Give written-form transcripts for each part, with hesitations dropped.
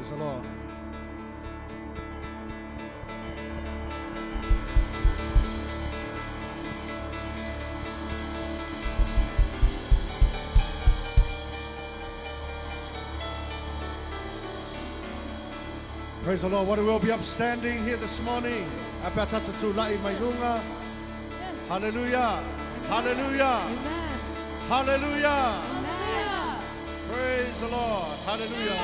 Praise the Lord. Praise the Lord. What we will be upstanding here this morning. Hallelujah. Hallelujah. Amen. Hallelujah. Amen. Praise the Lord. Hallelujah.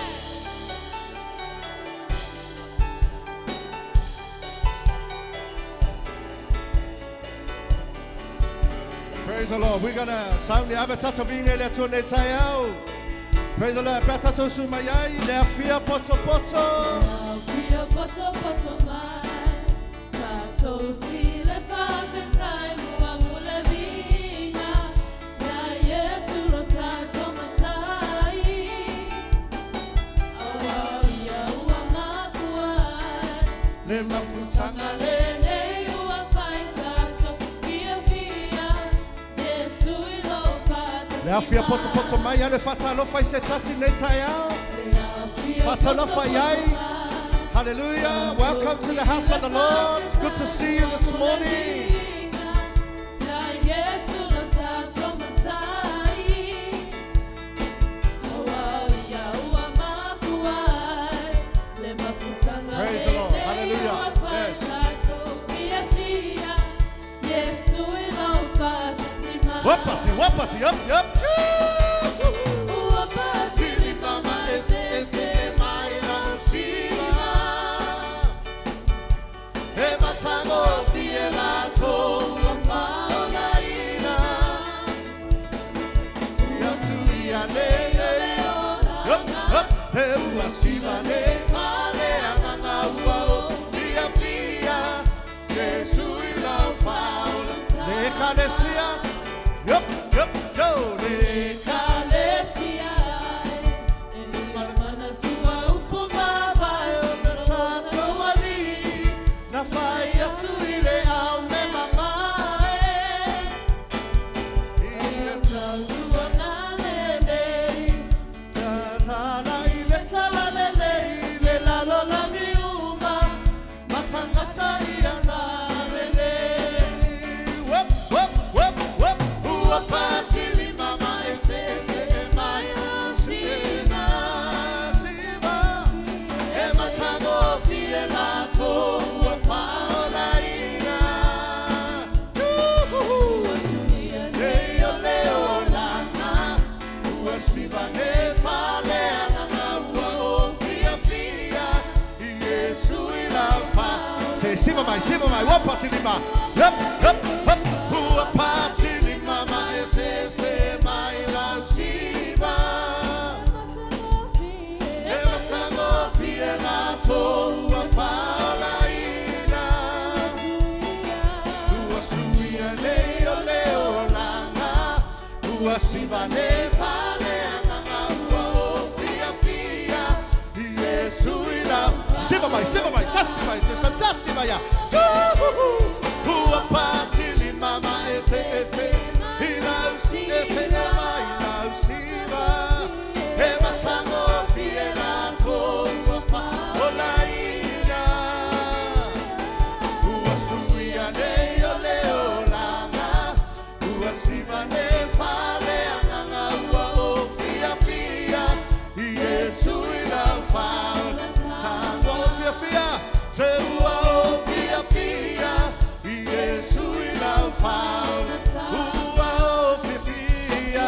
Praise the Lord. We're gonna sound the avatata vinga le atua nei tai au. Praise the Lord. Pea tatou su mai ai, le afia poto poto. Fia poto poto mai, tatou si le whakatai mua mule vinga, ia Yesu lo tatou matai. Aua ia ua mafuai, Le mafutanga le nei ua whai tatou fia fia, Yesu i lo whatasi Le afia poto poto mai, ale fatalofa i se tasi nei tai au. Fatalofa iai. Hallelujah. Welcome to the house of the Lord. It's good to see you this morning. Praise the Lord. Hallelujah. Yes. Wapati, wapati, up, up. Tili mama ese ese mai la siva. E matango fie la toa faolaina. Ia tu ia le le. Up, up. He ua siva le fale anganga ua o. Ia fia. Yesu i lau faola. Le ekalesia. Yup, yup, go. Le ekalesia. Na whai atu i le au me mamae. Ia tautua lelei, tatala i le tala lelei, le lalo lagi uma, matangata ia nā lelei. Whoop, whoop, whoop, whoop. Ua patili mama ese ese e mai. Siva, siva. E matango fie la toa faolaina. Uhuhu. Leo leo lana, ua siva ne fale anganga ua o fia fia, Yesu i la fa. Say siva mai, siva mai, ua patilima. Hup, hup, hup, ua patilima ma ese ese mai la siva. E matango fie la toa faolaina. Ua suia leo leo langa, ua siva ne fale anganga ua o fia fia, Yesu i la. Siva mai, siva mai, tasi mai, tasi tasi mai ya. Tuhuhu. Ua patili mama ese ese, ila ese mai la siva. E matango fie la toa fa olaina. Ua suia leo leo langa, ua siva ne fale anganga ua o fia fia, Yesu i lau faola. Tango fia fia, se ua o fia fia, Yesu i lau faola. Ua o fia fia,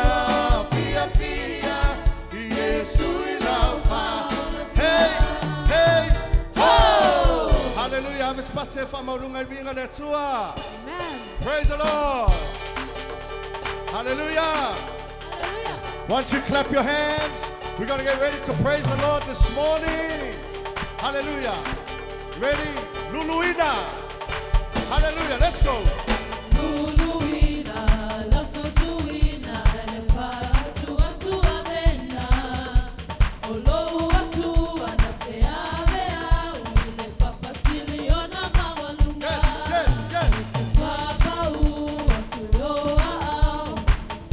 fia fia, Yesu i lau faola. Hey, hey, ho! Hallelujah. Ave spase fa maulunga i vinga le Atua. Amen. Praise the Lord. Hallelujah. Hallelujah. Why don't you clap your hands? We're going to get ready to praise the Lord this morning. Hallelujah. Ready? Luluina. Hallelujah. Let's go. Luluina, lafotuina, le fatu atu avena. O lou atu ana te ave au i le papasili ona maualuga. Yes. Papau atu loa au,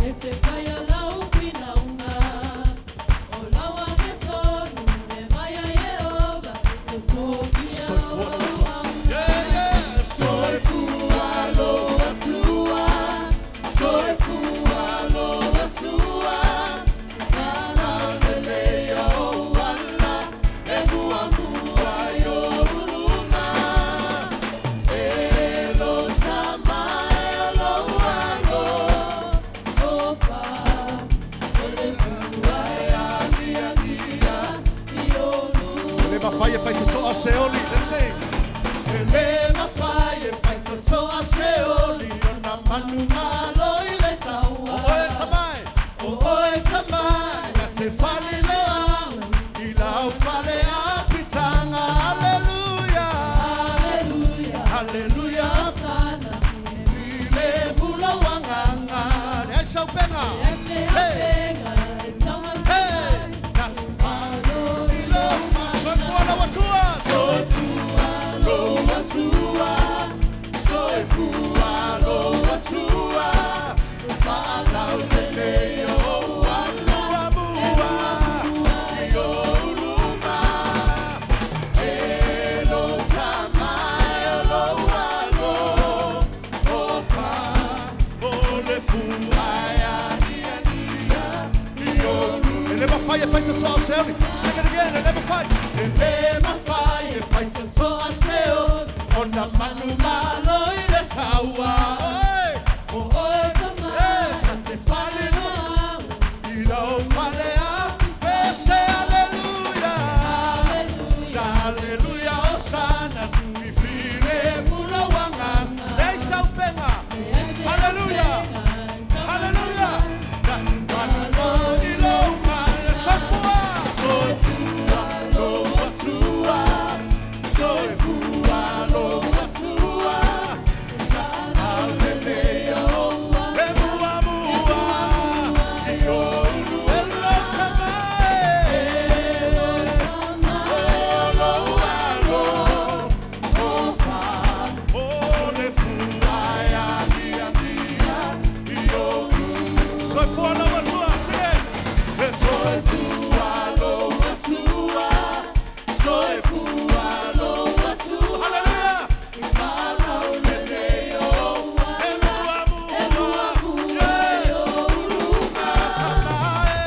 e te whaia lau whinaunga. O lau ane tonu me maia e mafai e faitotoa se oli. Let's sing. E le mafai e faitotoa se oli o na manu malo i le taua. O oe tamai, o oe tamai, na te faliloa i lau fale a pitanga. Hallelujah, Hallelujah. hallelujah. Hosanna. I le mula wanganga. Le ai saupenga. Hey, hey, that's Soifua lau atua. Soifua lou atua. Soifua lou atua. Faalau lelei o alua mua. I ou luma. E lou tamai o lou alo. O fa o le fuai ania nia. I o lu. E le mafai e faitotoa se oli. Sing it again. E le mafai. E le mafai e faitotoa se oli. O na manu malo i le taua. Oi! O oe, yes, na te faliloa. I lau fale a pese, hallelujah. Hallelujah, Hosanna. Fifi le mula wanga. Nei saupenga. Hallelujah. Hallelujah. That's malo i lou mana. Soifua. Soifua lou atua. Soifua lou atua. Hallelujah. E mua mua. I olu e lou tamai. O lou alo. O fa. O le fuai ania nia. I o Soifua lou atua. Sing it. E soifua lou atua. Soifua lou atua. Hallelujah. Malau lele o. E mua mua. Yeah. Tamai.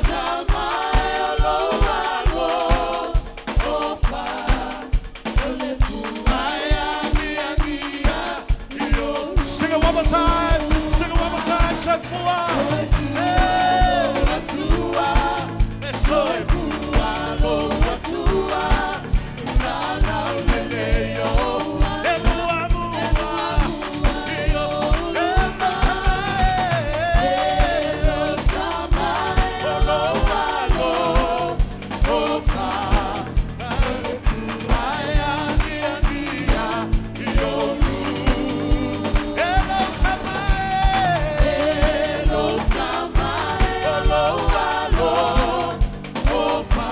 Tamai o lou alo. O fa. Ai ania nia. I o. Sing it one more time. Sing it one more time. Soifua. Hey, atua. E soifua lou atua. La lau lele yo. E mua mua. I o. E lo tamai. E lo tamai. O lou alo. O fa. Ai ania nia. I o lu. E lo tamai. E lo tamai. O lou alo. O fa.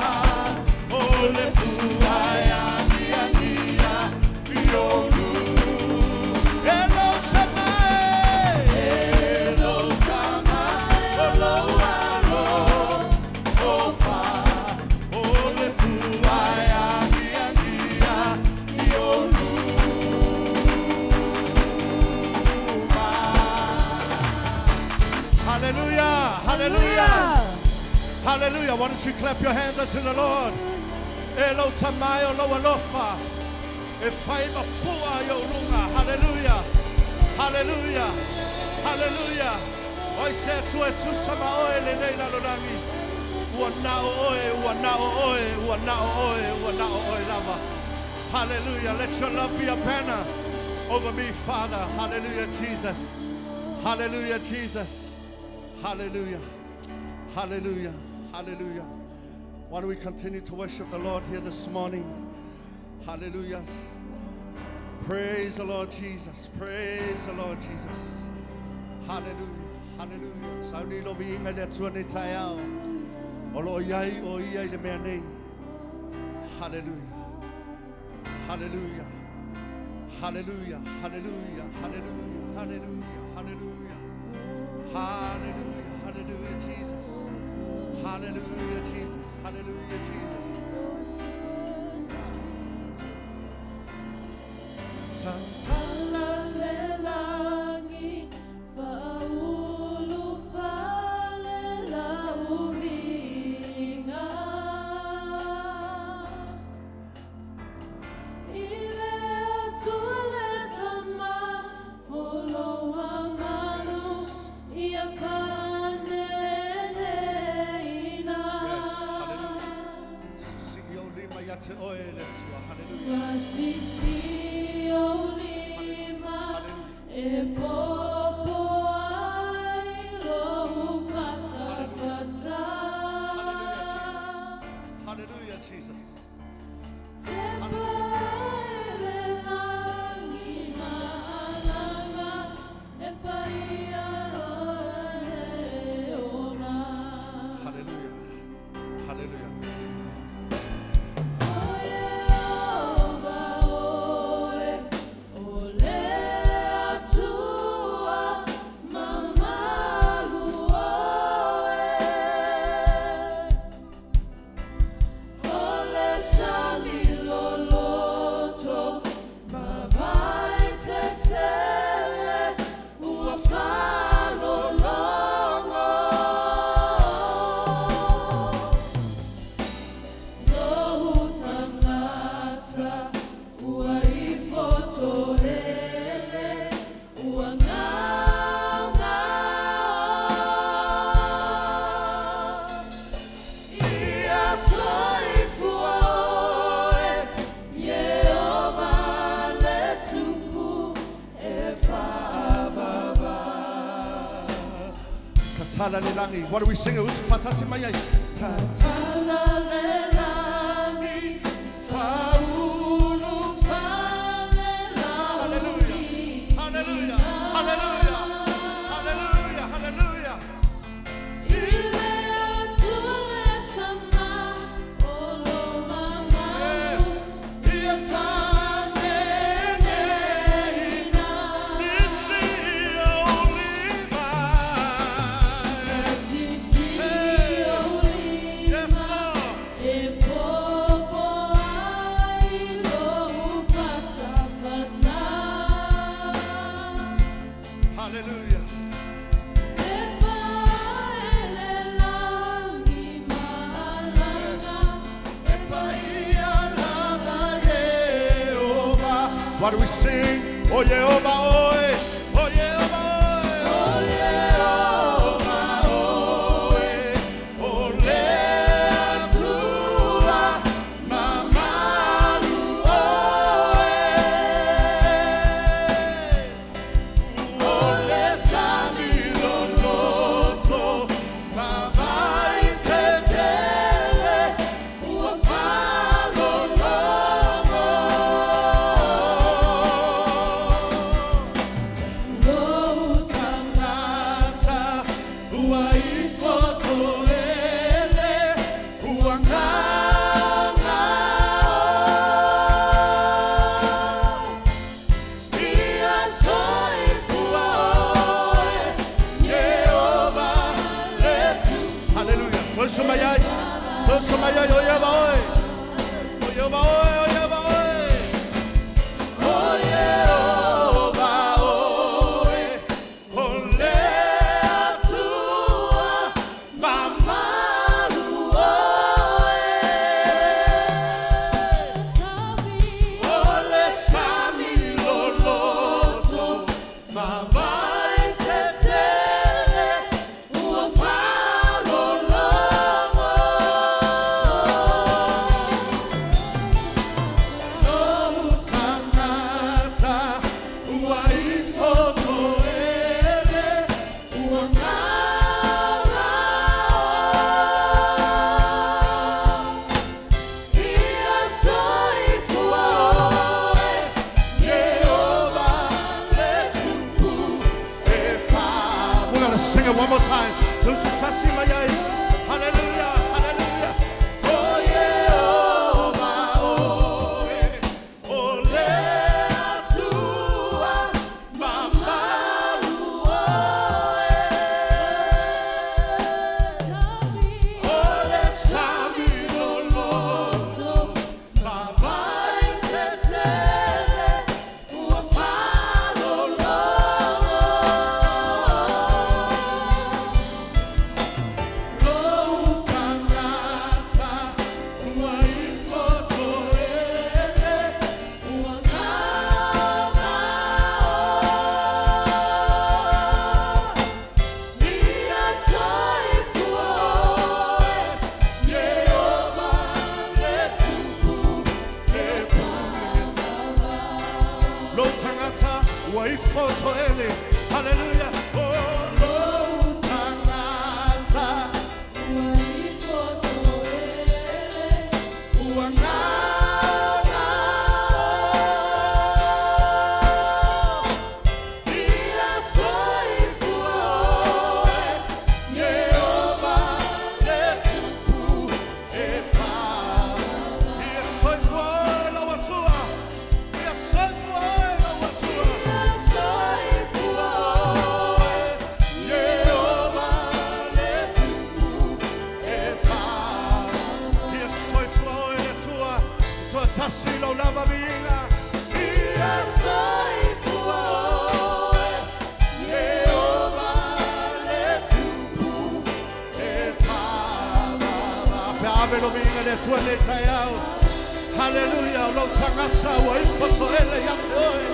O le fuai ania nia. I o lu. E lo tamai. E lo tamai. O lou alo. O fa. O le fuai ania nia. I o luma. Hallelujah! Hallelujah! Hallelujah! Why don't you clap your hands unto the Lord? E lou tamai o lou alofa. E fai mafua i ou luga. Hallelujah! Hallelujah! Hallelujah! Oi se atua e tusa ma oe lenei lalolagi. Ua na o oe, ua na o oe, ua na o oe, ua na o oe lava. Hallelujah. Let your love be a banner over me, Father. Hallelujah, Jesus. Hallelujah, Jesus. Hallelujah. Hallelujah. Hallelujah. Why don't we continue to worship the Lord here this morning? Hallelujah. Praise the Lord Jesus. Praise the Lord Jesus. Hallelujah. Hallelujah. Sauni lo viiga i le Atua nei taeao. O lo o iai o ia i le mea nei. Hallelujah. Hallelujah. Hallelujah. Hallelujah. Hallelujah. Hallelujah. Hallelujah. Hallelujah. Hallelujah, Jesus. Hallelujah, Jesus. Hallelujah, Jesus. Tatala le lagi, faaulu fale lau viiga. I le Atua le Tama o lou amalu ia faaneneina. Yes, hallelujah. te oe le Atua. Haleluya. Ua sisi ou lima e popo ai lou fatafata. Hallelujah, Jesus. Hallelujah, Jesus. Tepa i le lagi maalaga e paia loa le ola. Hallelujah. Hallelujah. O Ieova oe, o le Atua mamalu oe. O le sami loloto ma vai tetele ua faalologo. Lou tagata ua ifo toele ua gaogao. Ia soifua oe, Ieova le Tupu e faavavau. Tatala le lagi. What do we sing? Usu faatasi mai ai. Tatala le lagi. Faaulu fale. Hallelujah. Hallelujah. Hallelujah. Hallelujah. Hallelujah. I le Atua le Tama o lo Yes. mamalu Ia fanene. Sisi ou lima. Sisi ou Yes, lima Lord. e popo ai lou fatafata. Hallelujah. Tepa i le lagi maalaga E paia lava Ieova. What do we sing? Oh Jehovah, oe. Oh Jehovah, oe. Oh Jehovah, oe. O le Atua mamalu oe. O le sami loloto ma vai tetele ua faalologo. Lou Tagata ua ifo toele ua gaogao. Ia soifua oe, Ieova le. Hallelujah. Toso mai ai. Toso mai ai, o Ieova oe. O Ieova oe, o Ieova oe. O Ieova oe. O le Atua mamalu oe. sami O le sami loloto ma vai tetele ua faalologo. Lou tagata ua ifo toele ua gaogao. Ia soifua oe, Ieova le Tupu e fa. We're gonna sing it one more time. Tusi tasi mai ai. Hallelujah, hallelujah. O Ieova oe, o le Atua mamalu oe. Sami O le sami loloto ma vai tetele ua faalologo. Lou tagata ua ifo toele ua gaogao. Ia soifua oe, Ieova le Tupu. ifotoele. Hallelujah. Oh, lou tagata. Ua ifotoele. Ua gaogao. Ia soifua oe, Ieova le tupu e fa'avavae. Ia soifua oe lau Atua. Ia soifua oe lau Atua. Ia soifua oe, Ieova le tupu e fa'avavae. Ia soifua oe le Atua. Toatasi lau lava viiga. Ia soifua oe, Ieova le tupu e fa'avavae. Pe ave lo viiga le Atua nei taeao. Hallelujah, o lou tagata ua ifotoele ia te oe.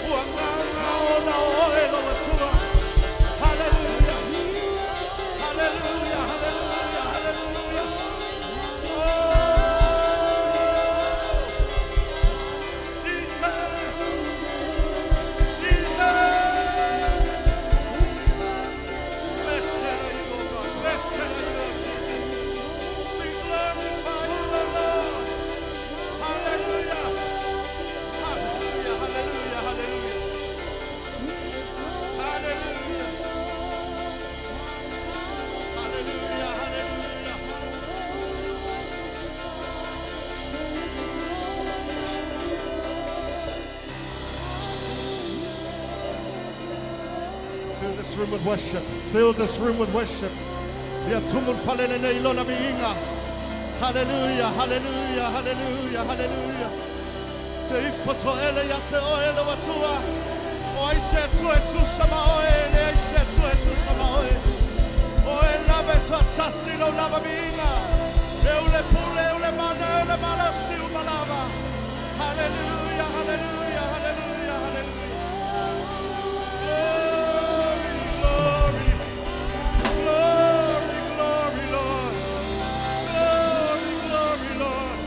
Ua gaogao ona o oe lou Atua. Hallelujah. Hallelujah, hallelujah, hallelujah. Oh! Jesus! Jesus! Blessed are you, O God. Blessed are you, Lord Jesus. We glorify you, O Lord. Hallelujah. Hallelujah, hallelujah, hallelujah. Hallelujah. Hallelujah, hallelujah. Fill this room with worship. Fill this room with worship. Ia tumu le fale lenei i lona viiga. Hallelujah, hallelujah, hallelujah, hallelujah. Te ifotoele ia te oe lau Atua. O ai se Atua e tusa ma oe, leai se Atua e tusa ma oe. Oe lava e toatasi lau lava viiga. E u le pule, e u le mana, e u le malosi uma lava. Hallelujah, hallelujah, hallelujah, hallelujah. Glory, glory, glory, glory, Lord. Glory, glory, Lord.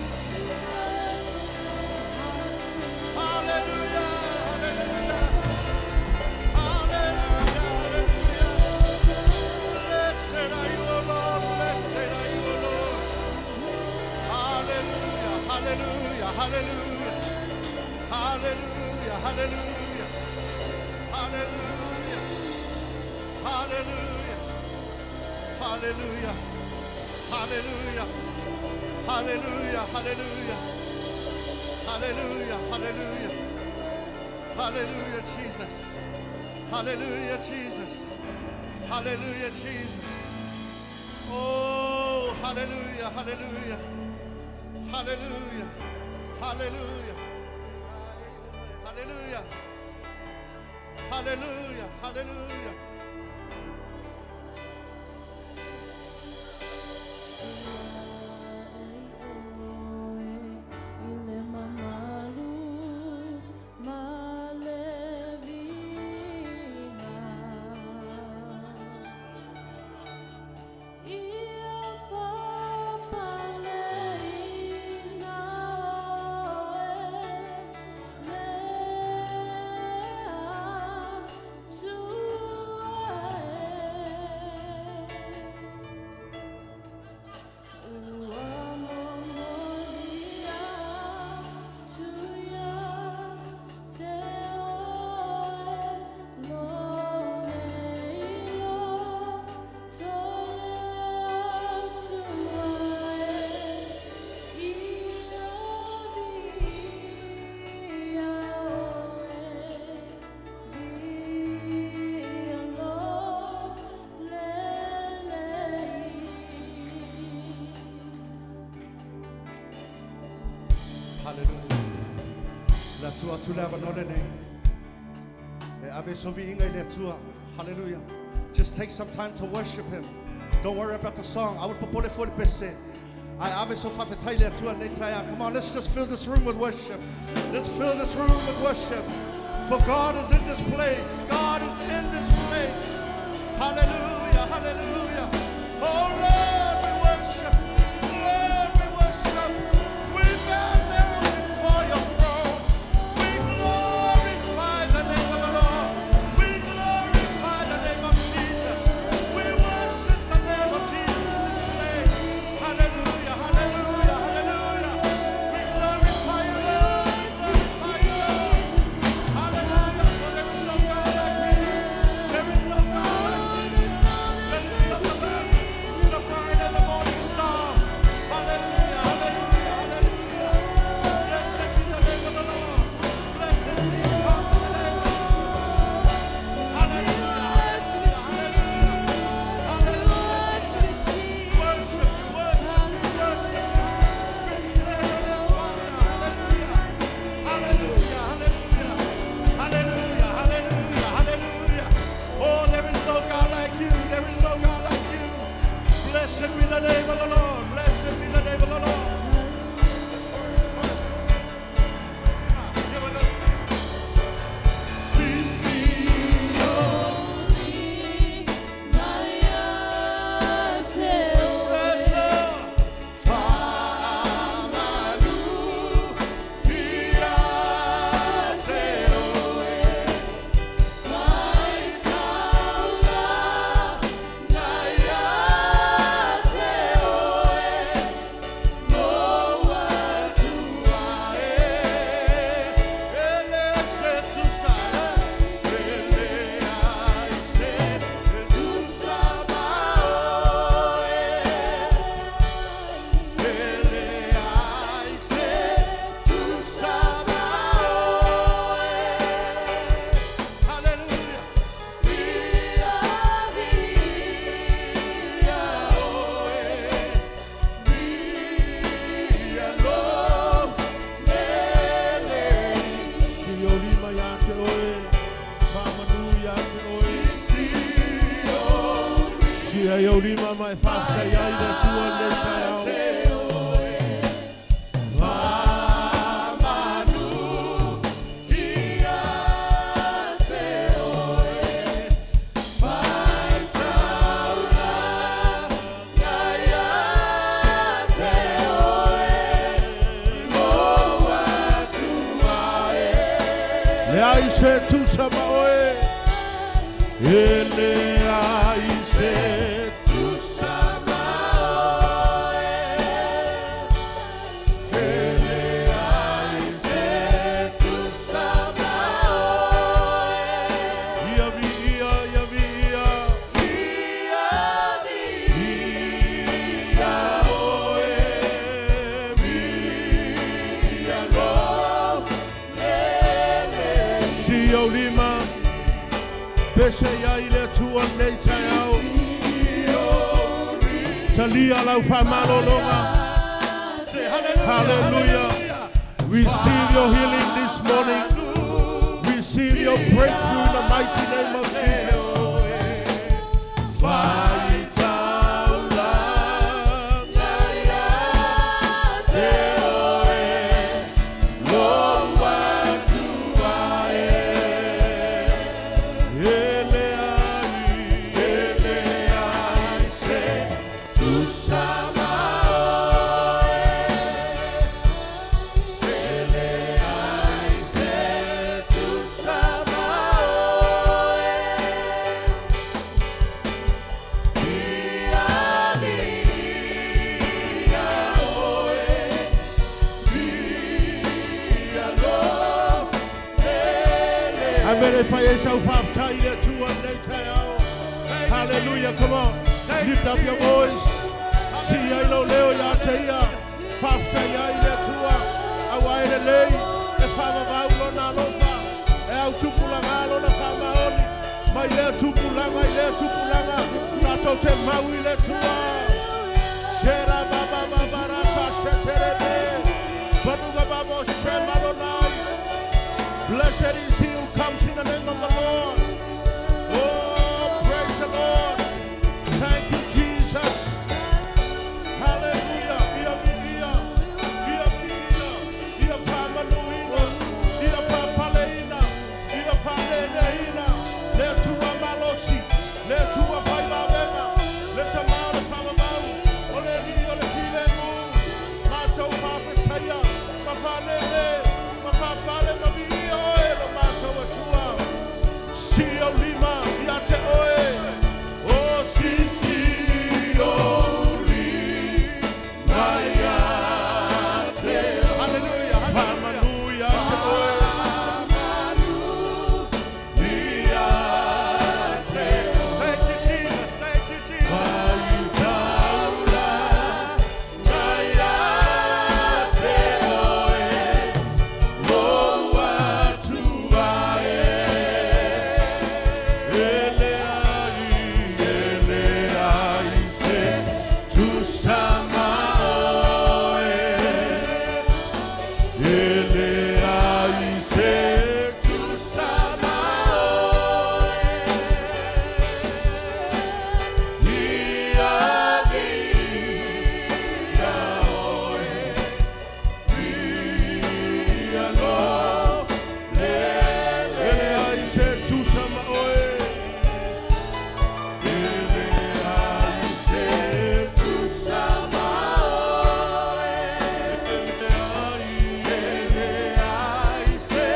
Hallelujah, hallelujah. Hallelujah, hallelujah. Blessed are you, O Lord. Blessed are you, O Lord. Hallelujah, hallelujah, hallelujah. Hallelujah, hallelujah. Hallelujah. Hallelujah. Hallelujah. Hallelujah. Hallelujah. Hallelujah. Hallelujah. Hallelujah. Hallelujah, Jesus. Hallelujah, Jesus. Hallelujah, Jesus. Oh, hallelujah, hallelujah. Hallelujah. Hallelujah. Hallelujah. Hallelujah. Hallelujah. I le mamalu ma le viiga. Ia faapaleina oe le Atua e. Ua momoli atu ia te oe lou nei loto le Atua e. Ia viia oe, viia lou lelei. Hallelujah. Le Atua atu le avanoa lenei. E ave so viiga i le Atua. Hallelujah. Just take some time to worship him. Don't worry about the song. Aua le popole fua i le pese. Ae ave so faafetai i le Atua nei taeao. Come on, let's just fill this room with worship. Let's fill this room with worship. For God is in this place. God is in this place. Hallelujah, hallelujah. Oh Lord, we worship. Lord, we worship. We bow down before your throne. We glorify the name of the Lord. lima ma e faafetai ai le Atua i lenei taeao. Leai se tusa ma oe. E leai se tusa ma oe. E leai se tusa ma oe. Ia viia, ia viia. Ia viia oe. Viia lo lele. Si ou lima. Pese ia i le Atua lenei taeao. Talia lau faamalologa. Say hallelujah. Hallelujah. Receive your healing this morning. Receive your breakthrough in the mighty name of Jesus. Faitaulaga ia te oe, lou Atua e. E leai, e leai se tusa ma oe. E leai se tusa ma oe. Ia viia oe, viia lo lele. Amene fai e sau faafetai i le Atua i lenei taeao. Hallelujah, come on. Lift up your voice. Sii ai lou leo ia te ia. Faafetai ai le Atua. Aua e lelei, e faavavau lona alofa. E au tupulaga lona faamaoni. Mai lea tupulaga i lea tupulaga. Tatou te mau i le Atua. Shera baba baba raka sheterebe. Panuga babo shemalonai. Blessed is he who comes in the name of the Lord. Oh, praise the Lord. Thank you, Jesus. Hallelujah. Ia viia. Ia viia. Ia faamanuina. Ia faapaleina. Ia faaleleina. Le Atua malosi. Le Atua faivavega. Le Tama o le faavavau. O le Alii o le filemu. Matou faafetaia. Ma faalele. Ma faapale ma viia oe lo matou Atua. Sii ou lima ia te oe. O sisii ou lima ia te Hallelujah. Hallelujah. Faamanu ia te oe. Ia te Thank you, Jesus. Thank you, Jesus. Faitaulaga ia te oe. Lou Atua e. E leai, e leai se tusa ma oe. E leai se tusa ma oe. Ia viia oe, viia lo lele. E leai se tusa ma oe. E leai se tusa ma oe. E leai, e leai se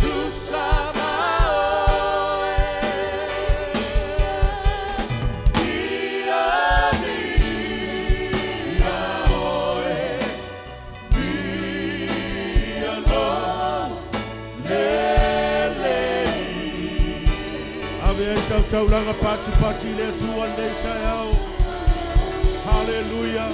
tusa ma oe. Ia viia oe, viia lo lele. Ave ai sau taulaga patipati i le Atua i lenei taeao. Hallelujah.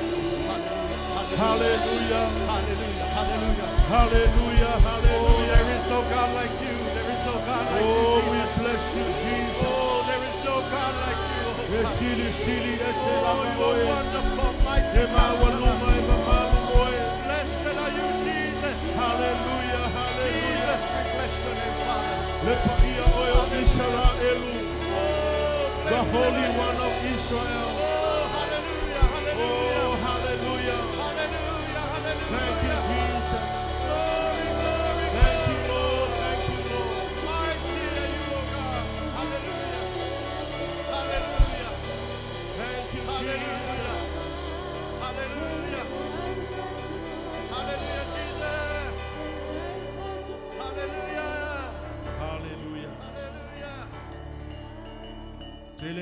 Hallelujah. Hallelujah. Hallelujah. Hallelujah. Oh, Hallelujah. there is no God like you. There is no God like Oh, you, we Jesus. bless you, Jesus. Oh, there is no God like you. Oh, E God. sili sili e se Oh, lama you are oe. wonderful, mighty E counselor. maualuma e mamalu oe. Blessed are you, Jesus. Hallelujah. Hallelujah. Jesus, we bless your name, Father. Le paia oe o Israelu. Oh, The blessed Holy are you. One of Israel.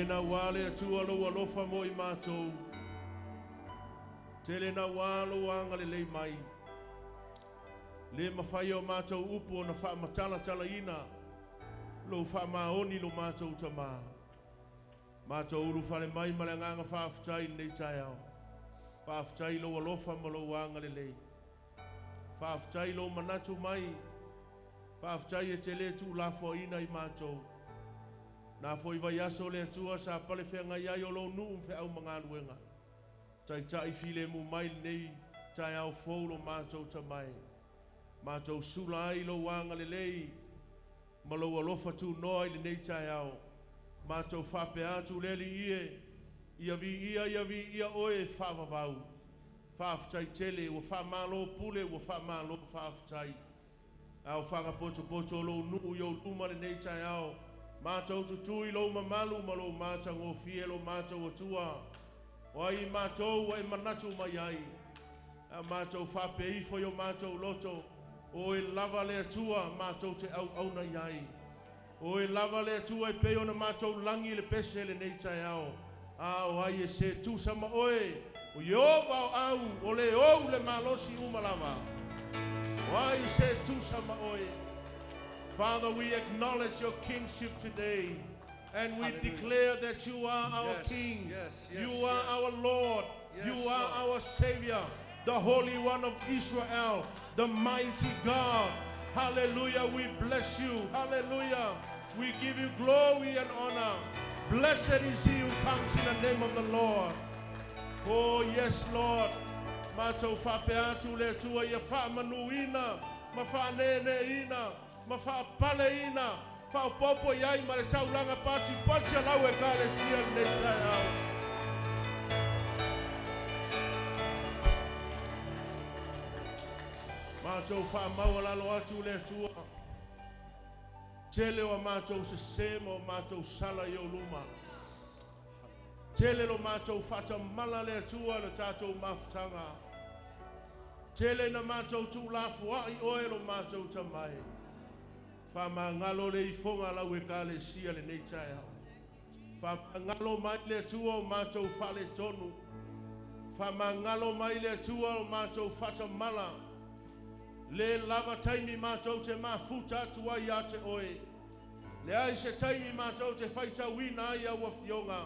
Tele naua le Atua lou alofa mo i matou. Tele naua lou agalelei mai. Le mafai e o matou upu ona faamatalatalaina lou faamaoni lo matou Tamā. Matou ulufale mai ma le agaga faafetai i lenei taeao. Faafetai i lou alofa ma lou agalelei. Faafetai i lou manatu mai. Faafetai e te le tuulafoaiina i matou. Na foi vaiaso le Atua sa palefeagai ai o lou nuu ma feau ma galuega. Taitai filemu mai lenei taeao fou lo matou Tama e. Matou sula ai i lou agalelei ma lou alofa tunoa i lenei taeao. Matou faapea atu le Alii e, Ia viia, ia viia oe e faavavau. Faafetai tele, ua faamalo pule, ua faamalo faafetai. A o fagapotopoto o lou nuu i ou luma lenei taeao, matou tutu i lou mamalu ma lou matagofie lo matou Atua. O ai matou ua e manatu mai ai? A matou faapea ifo i o matou loto, o oe lava le Atua matou te auauna i ai. O oe lava le Atua e pei ona matou lagi i le pese lenei taeao. A o ai e se tusa ma oe, o Ieova o au, o le ou le malosi uma lava. O ai se tusa ma oe. Father, we acknowledge your kingship today. And we Hallelujah. declare that you are our King. Yes, You are our Lord. You are Lord. our Savior, the Holy One of Israel, the mighty God. Hallelujah. We bless you. Hallelujah. We give you glory and honor. Blessed is he who comes in the name of the Lord. Oh, yes, Lord. Matou faapea atu le Atua ia faamanuina ma faaneeneeina ma faapaleina, faaopoopo i ai ma le taulaga patipati a lau Ekalesia i lenei taeao. Matou faamaualalo atu le Atua, tele o a matou sese ma o matou sala i ou luma. Tele lo matou faatamala le Atua i le tatou mafutaga. Tele ina matou tuulafoai oe lo matou Tama e. Faamagalo le ifoga a lau Ekalesia lenei taeao. Faamagalo mai le Atua o matou faaletonu. Faamagalo mai le Atua o matou faatamala. Le lava taimi matou te mafuta atu ai ia te oe. Leai se taimi matou te faitauina ai au afioga.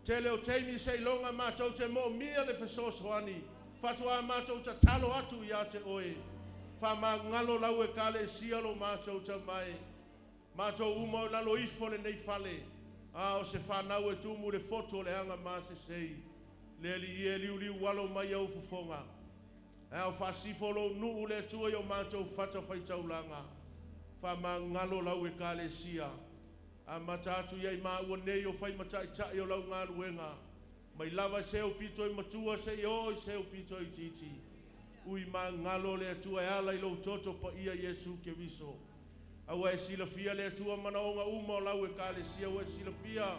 Tele o taimi seiloga matou te moomia le fesoasoani, faatoa matou tatalo atu ia te oe. Faamagalo lau Ekalesia lo matou Tama e. Matou uma o lalo ifo o lenei fale, a o se fanau e tumu i le fotu o le aga masesei. Le Alii e, liuliu alo mai au fofoga. Ae o faasifo lou nuu le Atua i o matou fatafaitaulaga. Faamagalo lau Ekalesia. Amata atu ia i maua nei o fai ma taitai o lau galuega, mai lava i se aupito i matua seia oo i se aupito itiiti. Ui magalo le Atua e ala i lou toto paia Iesu Keriso. A ua e silafia le Atua manaoga uma o lau Ekalesia, ua e silafia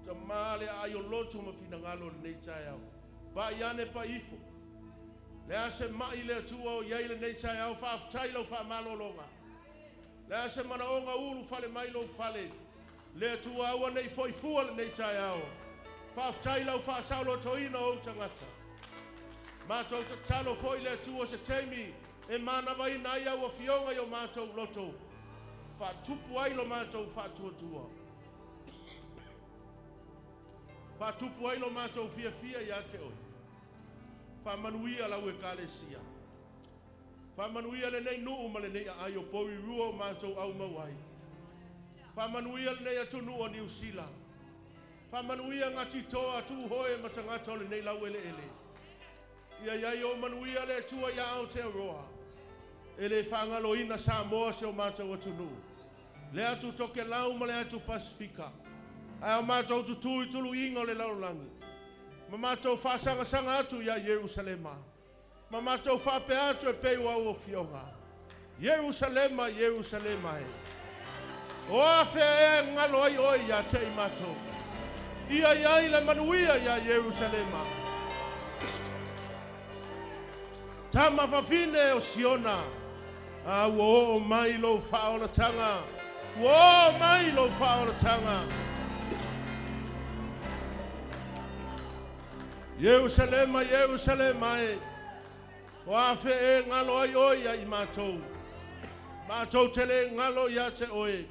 Tama le aai o loto ma finagalo o lenei taeao. Pai ane pai ifo. Le a se mai le Atua o i ai lenei taeao, faafetai i lau faamalologa. Le a se manaoga ulu fale mai lou fale, le Atua aua ne i foi fua lenei taeao. Faafetai i lau faasaolotoina o ou tagata. Matou tatalo foi le Atua se taimi e manavaina ai au afioga i o matou loto, faatupu ai lo matou faatuatua. Faatupu ai lo matou fiafia ia te oe. Faamanuia lau Ekalesia. Faamanuia lenei nuu ma lenei aai o Porirua o matou aumau ai. Faamanuia lenei atunuu o Niu Sila. Faamanuia Ngati Toa, Tuhoe ma tagata o lenei laueleele. Ia i ai ou manuia le Atua ia Aotearoa. E le faagaloina Samoa si o matou atunuu. Le atu Tokelau ma le atu Pasifika. Ae o matou tutū i tuluiga o le lalolagi. Ma matou faasagasaga atu ia Ierusalema. Ma matou faapea atu e pei o au afioga. Ierusalema, Ierusalema e! O afea ea e galo ai oe ia te i matou? Ia i ai le manuia ia Ierusalema. Tama fafine o Siona, a ua oo mai lou faaolataga, ua oo mai lou faaolataga. Ierusalema, Ierusalema e, o a fea e galo ai oe ia i matou? Matou te le galo ia te oe.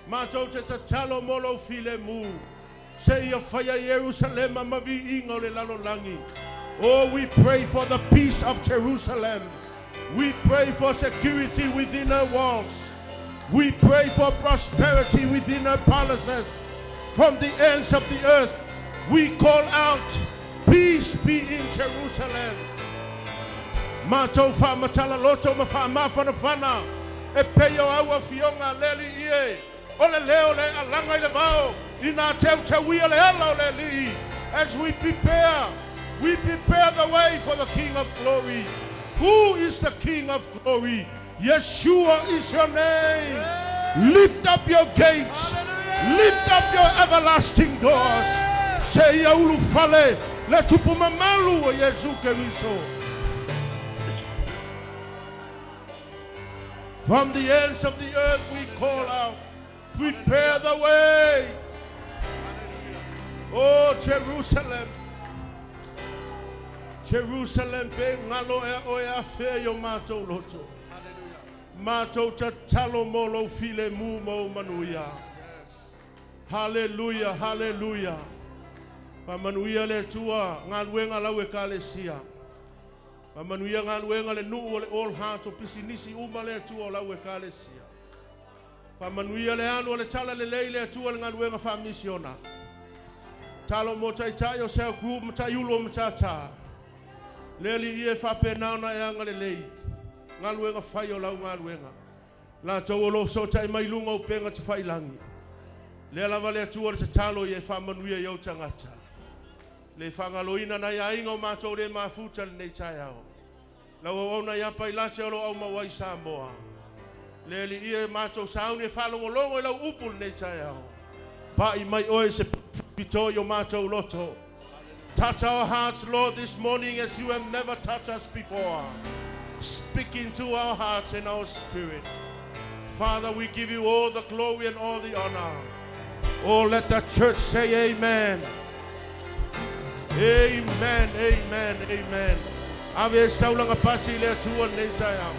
Matou te tatalo mo lou filemu, seia faia Ierusalema ma viiga o le lalolagi. Oh, we pray for the peace of Jerusalem. We pray for security within her walls. We pray for prosperity within her palaces. From the ends of the earth, we call out, Peace be in Jerusalem. Matou faamatala loto ma faamafanafana e pei o au afioga a le Alii e, o le leo le alaga i le vao ina teuteuia le ala o le Alii as we prepare we prepare the way for the King of Glory. Who is the King of Glory? Yeshua is your name. Lift up your gates. Lift up your everlasting doors. Seia ulufale le Tupu mamalu o Iesu Keriso. From the ends of the earth we call out, prepare the way. Oh, Jerusalem. Jerusalem pe galo ea oe afea i o matou loto. Matou tatalo mo lou filemu ma ou manuia. Haleluia, haleluia. Faamanuia le Atua galuega a lau Ekalesia. Faamanuia galuega a le nuu o le All Hearts o pisinisi uma le Atua o lau Ekalesia. Faamanuia le alu o le tala lelei le Atua le galuega faamisiona. Talo mo taitai o cell group ma taiulu o Matata. Le Alii e faapena ona e agalelei galuega fai o lau galuega. Latou o lo o fesootai mai luga o upega tafailagi. Lea lava le Atua le tatalo ia e faamanuia i ou tagata. Le faagaloina nai aiga o matou le mafuta lenei taeao. Lau auauna ia Pailate o lo o aumau ai Samoa. Le Alii e matou sauni e faalogologo i lau upu lenei taeao. Pa'i mai oe se pito i o matou loto. Touch our hearts, Lord, this morning as you have never touched us before. Speak into our hearts and our spirit. Father, we give you all the glory and all the honor. Oh, let the church say amen. Amen, amen, amen. Ave e saulaga pati i le Atua lenei taeao.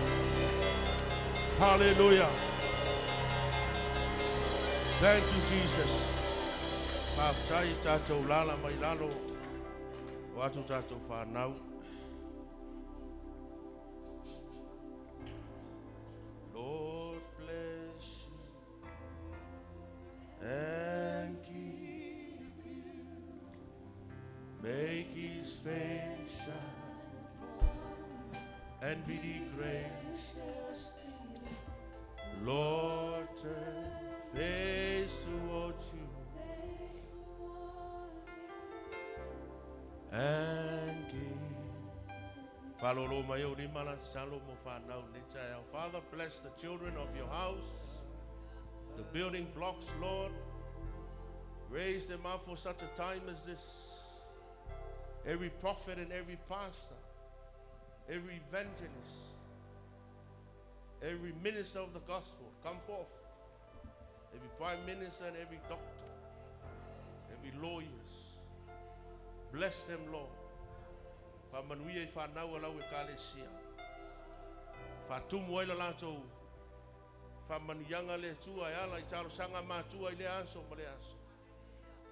Hallelujah. Thank you, Jesus. Faafetai i tatou lala mai lalo o atu tatou whanau. Lord bless you and keep you. Make his face shine and be gracious to you. Lord, turn face towards you and give. Faalōlō mai ou lima la tatalo mo whanau nei taeao. Father, bless the children of your house, the building blocks, Lord. Raise them up for such a time as this. Every prophet and every pastor, every evangelist, every minister of the gospel, come forth. Every prime minister and every doctor, every lawyers. Bless them, Lord. Faamanuia i whanau a lau Ekalesia. Faatumu ai la latou faamanuiaga le Atua e ala i talosaga matua i lea aso ma lea aso.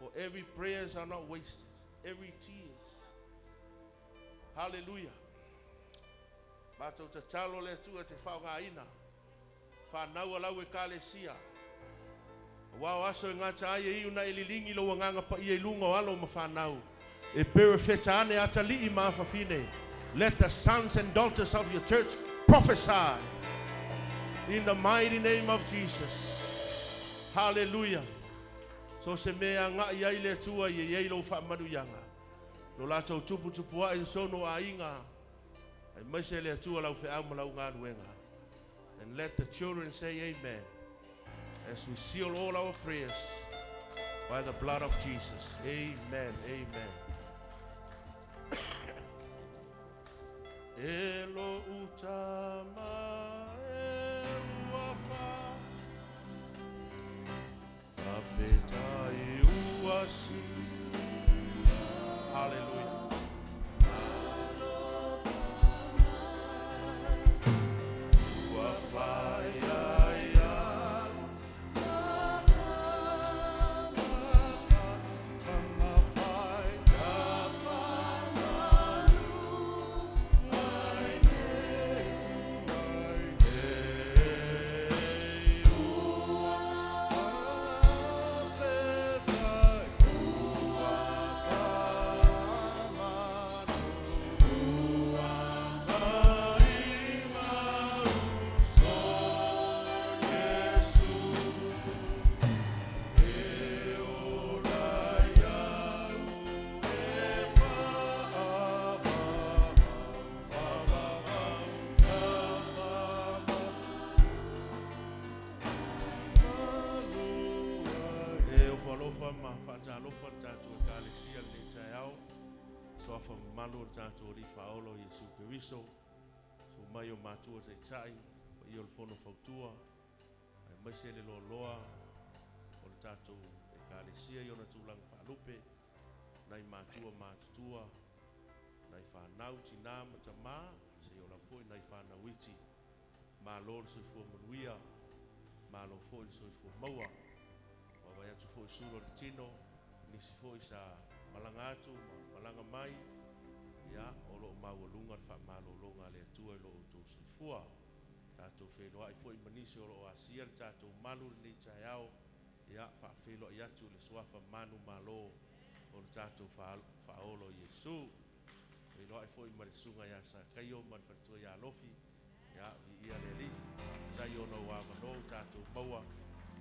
For every prayers are not wasted. Every tears. Hallelujah. Matou tatalo le Atua te faaaogaina whanau a lau Ekalesia. Aua o aso e gata ai e iu na e liligi lou agaga paia i luga o alo ma fanau. E perefeta ane atalii ma afafine. Let the sons and daughters of your church prophesy. In the mighty name of Jesus. Hallelujah. So se mea agai ai le Atua i e i lou faamanuiaga. Lo latou tuputupua'i totonu o aiga. Aemaise le Atua lau feau ma lau galuega. And let the children say amen as we seal all our prayers by the blood of Jesus. Amen. Amen. E lo utama e ua fa Fa'afetai ua si. Hallelujah. Faatalofa le tatou Ekalesia i lenei taeao, suafa mamalu o le tatou Alii Faaola o Iesu Keriso, susu mai o matua taitai, paia o le Fono Fautua, aemaise le loaloa o le tatou Ekalesia i ona tulaga faalupe, nai matua matutua, nai fanau, tina ma tama, seia oo lava foi nai fanau iti. Malo le soifua manuia, malo foi le soifua maua. Vaavaai atu foi i sula o le tino, nisi foi sa malaga atu ma malaga mai, ia, o lo o maualuga le faamalologa a le Atua i lo outou soifua. Tatou feiloai foi ma nisi o lo o asia le tatou malu i lenei taeao, ia, faafeiloai atu i le suafa manumalo o le tatou Faaola o Iesu. Feiloai foi ma le susuga ia Sakaio ma le faletua ia Alofi, ia, viia le Alii. Faafetai ona o avanoa ua tatou maua,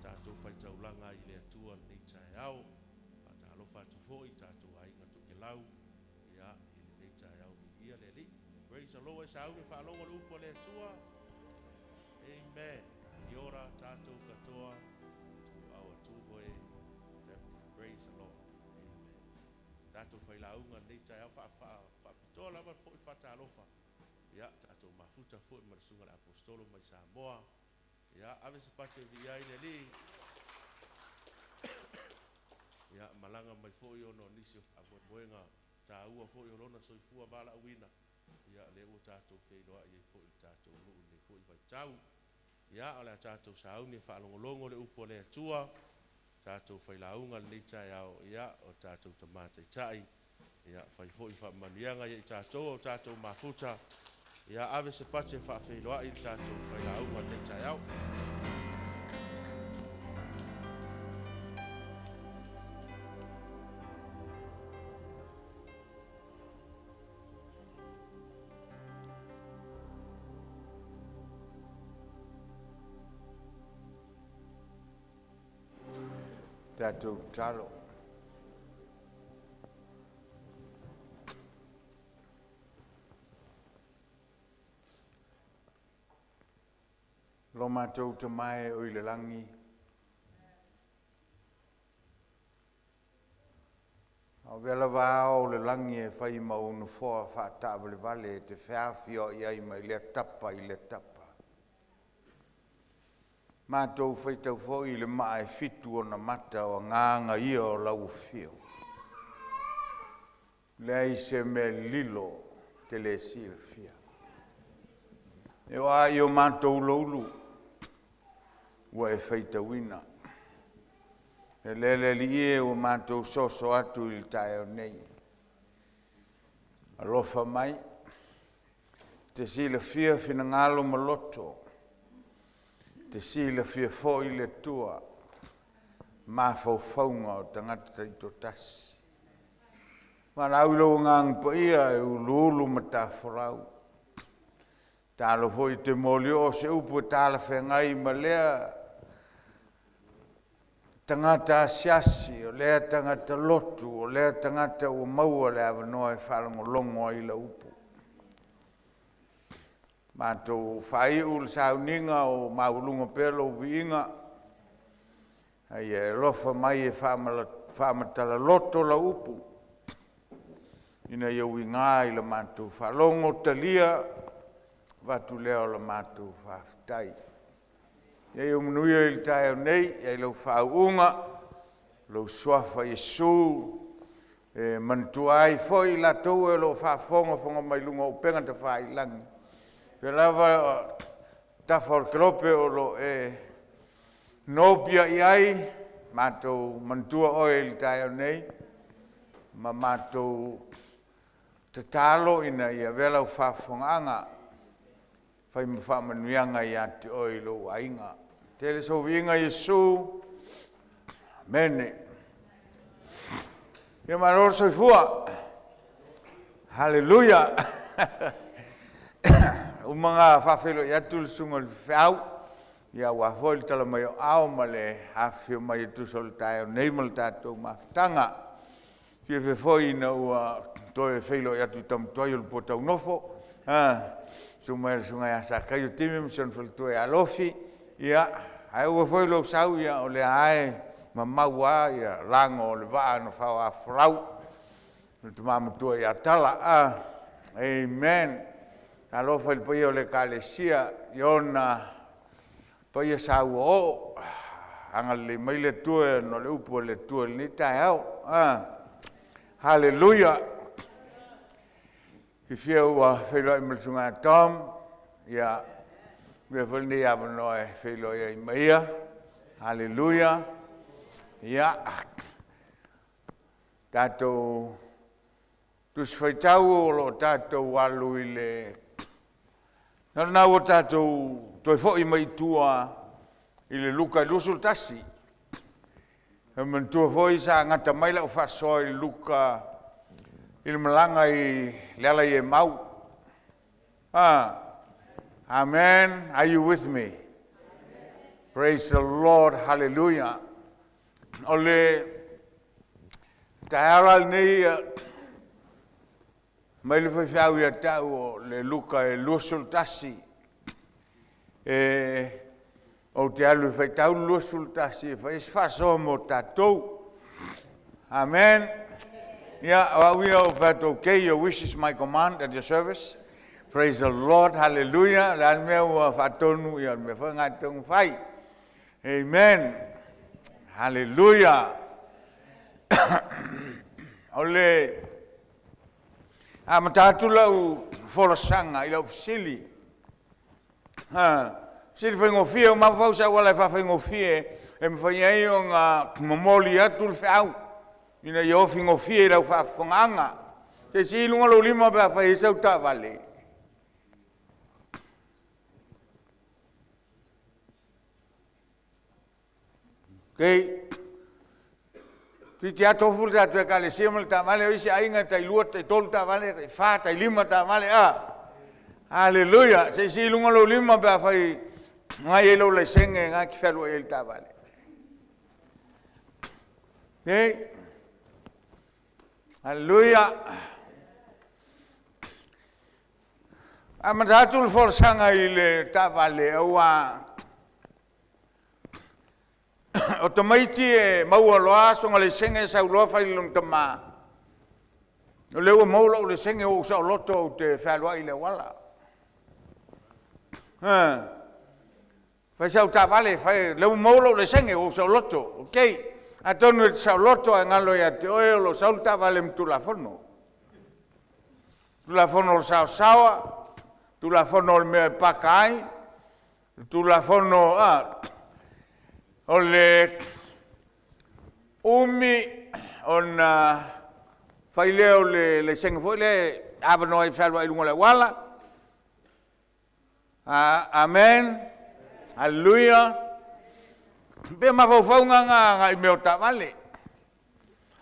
tatou faitaulaga ai i le Atua i lenei taeao. Faatalofa atu foi i tatou aiga tokelau, ia, i lenei taeao, viia le Alii. Praise the Lord, e sauni faalogo le upu a le Atua. Amen. Kia ora tatou katoa to our Tūhoe family. Praise the Lord. Amen. Tatou failauga lenei taeao faapitoa lava foi faatalofa. Ia, tatou mafuta foi ma le susuga i le Aposetolo mai Samoa. Ia, ave se pati e viia ai le Alii. Ia, malaga mai foi ona o nisi o faamoemoega taua foi o lona soifua valaauina. Ia, lea ua tatou feiloai ai foi i le tatou nuu i lenei foi vaitau. Ia, o le a tatou sauni e faalogologo le upu a le Atua, tatou failauga lenei taeao, ia, o le tatou Tama Taitai, ia, fai foi faamanuiaga ia i tatou o tatou mafuta. Ia, ave se pati e faafeiloai le tatou failauga lenei taeao. Tatou tatalo. Lo matou Tama e o i le lagi, A o mea lava ao o le lagi e fai ma ou nofoa faataavalevale e te feafioai ai mai lea tapa i lea tapa. Matou faitau foi i le maa e fitu ona mata o agaga ia o lau afio. Leai se mea lilo te le silafia. E oo lava i o matou loulu ua e faitauina. E lea le Alii e ua matou soso atu i le taeao nei. Alofa mai, te silafia finagalo ma loto, te silafia foi le Atua mafaufauga o tagata taitoatasi. Valaau i lou Agaga Paia e uluulu matafolau. Talo foi te molioo se upu e talafeagai ma lea tagata asiasi, o lea tagata lotu, o lea tagata ua maua le avanoa e faalogologo ai i lau upu. Matou faaiu le sauniga o maualuga pea lou viiga, a ia e alofa mai e faamatala loto lau upu, ina ia uiga i la matou faalogo talia, avatu lea o la matou faafetai. Ia ia manuia i le taeao nei, ia i lau faauuga, lou suafa Iesu, e manatua ai foi i latou o lo o faafogafoga mai luga o upega tafailagi. Pea lava tafa o le kelope o lo o e nopiai ai, matou manatua oe i le taeao nei, ma matou tatalo ina ia avea lau faafofogaaga, fai ma faamanuiaga ia te oe i lou aiga. Tele sou viiga Iesu. Amene. Ia malo le soifua. Haleluia. Uma ona faafeiloai atu le susuga i le faifeau, ia aua foi le tala mai o ao ma le afifio mai e tusa o le taeao nei ma le tatou mafutaga. Fiafia foi ina ua toe feiloai atu i tama tuai o le Puataunofo, susu mai le susuga ia Sakaio Timi ma si ona faletua ia Alofi, ia, ae aua foi lou sau, ia, o lea lava e mamau lava ia lago o le vaa na faoafolau le tama matua ia Tala. Amen. Talofa i le paia o le Ekalesia i ona paia saua oo. Agalelei mai le Atua ona o le upu a le Atua i lenei taeao. Haleluia. Fiafia ua feiloai ma le susuga ia Tom. Ia, avea foi lenei avanoa e feiloai ai ma ia. Haleluia. Ia, tatou Tusi Faitau o lo o tatou alu i le Na o lena ua tatou toe foi mai i tua i le Luka 21. E manatua foi sa gata mai lau faasoa i le Luka i le malaga i le ala i Emau. Ah, amen. Are you with me? Praise the Lord. Hallelujah. O le taeao la lenei mai le faifeau ia te au o le Luka e 21. E ou te alu e faitau le 21 e fai ai se faasoa mo tatou. Amen. Ia, o au ia o fai atu, okay, your wish is my command at your service. Praise the Lord, hallelujah. O le a le mea ua faatonu, ia o le mea foi lena e tatau ona fai. Amen. Hallelujah. O le amata atu lau folasaga i lau fesili. Ha, fesili faigofie, ua mafaufau se auala e faafaigofie e mafai ai ona momoli atu le feau ina ia ofi gofie i lau faafofogaaga. Se i sii i luga lou lima pe afai e i ai sau taavale. Okay. Toeitiiti lava tofu le tatou Ekalesia ma le taavale, o isi aiga e tailua, taitolu taavale, taifa, tailima taavale, a. Haleluia! Se i sii i luga lou lima pe afai na i ai lou laisene na e te fealuai ai i le taavale. Okay. Haleluia! Amata atu le folasaga i le taavale aua o tamaiti e maua loa sona laisene sau loa fai i lona tama, o lea ua maua lou laisene ua ou saoloto ou te fealuai i le auala. Fai sau taavale, fai, lea ua maua lou laisene ua ou saoloto. Okay. Atonu e te saoloto ae galo ia te oe o lo o sau le taavale ma Tulafono. Tulafono o le saosaoa, Tulafono o le mea e paka ai, Tulafono a, o le umi ona fai lea o le laisene foi lea e avanoa ai e fealuai i luga o le auala. Amen. Haleluia. Pe mafaufauga na agai mea o taavale.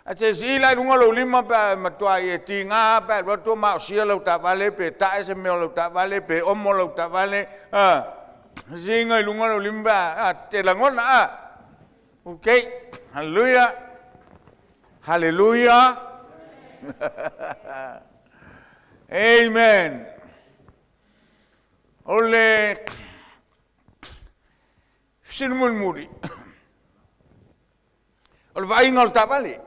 Ae se sii la i luga lou lima pe a e matuai e tiga pe a alu atu o maosia lau taavale pe tae se mea o lau taavale pe omo lau taavale. A, siiga i luga lou lima pe a te lagona a. Ok. Haleluia. Haleluia. Amen. O le fesili mulimuli, o le vaaiga o le taavale.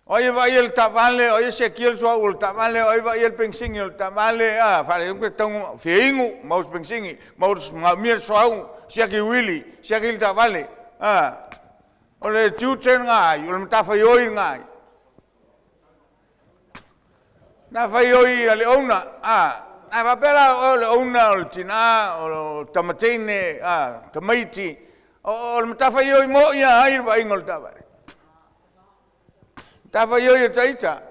O ai e vaaia le taavale, o ai e siakia le suauu o le taavale, o ai e vaaia le penisini o le taavale, a, faale tau fia inu, maua se penisini, maua manaomia le suauu, siaki uili, siaki le taavale. A, o le tiute lena ai, o le matafaioi lena ai. Na faioi a le owner, a, a faapea la o oe o le owner o le tina, o le tamateine, a, tamaiti, o le matafaioi moi a ai le vaaiga o le taavale? Matafaioi a taita.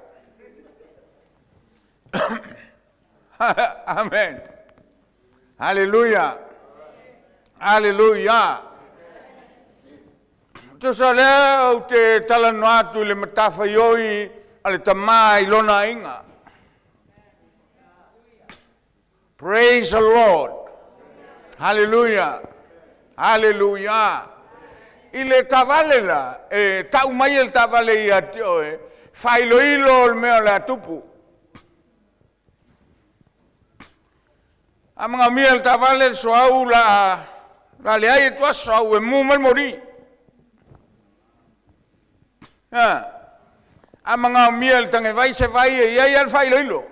Amen. Haleluia. Haleluia. Tusa o lea ou te talanoa atu i le matafaioi a le tama i lona aiga. Praise the Lord. Hallelujah. Hallelujah. I le taavale la, e tau mai e le taavale ia te oe, faailoilo le mea o le a tupu. A manaomia e le taavale le suauu la La leai e tuaso au e mu mai le moli. A, a magaomia e le tagevai se vai e i ai lava le faailoilo.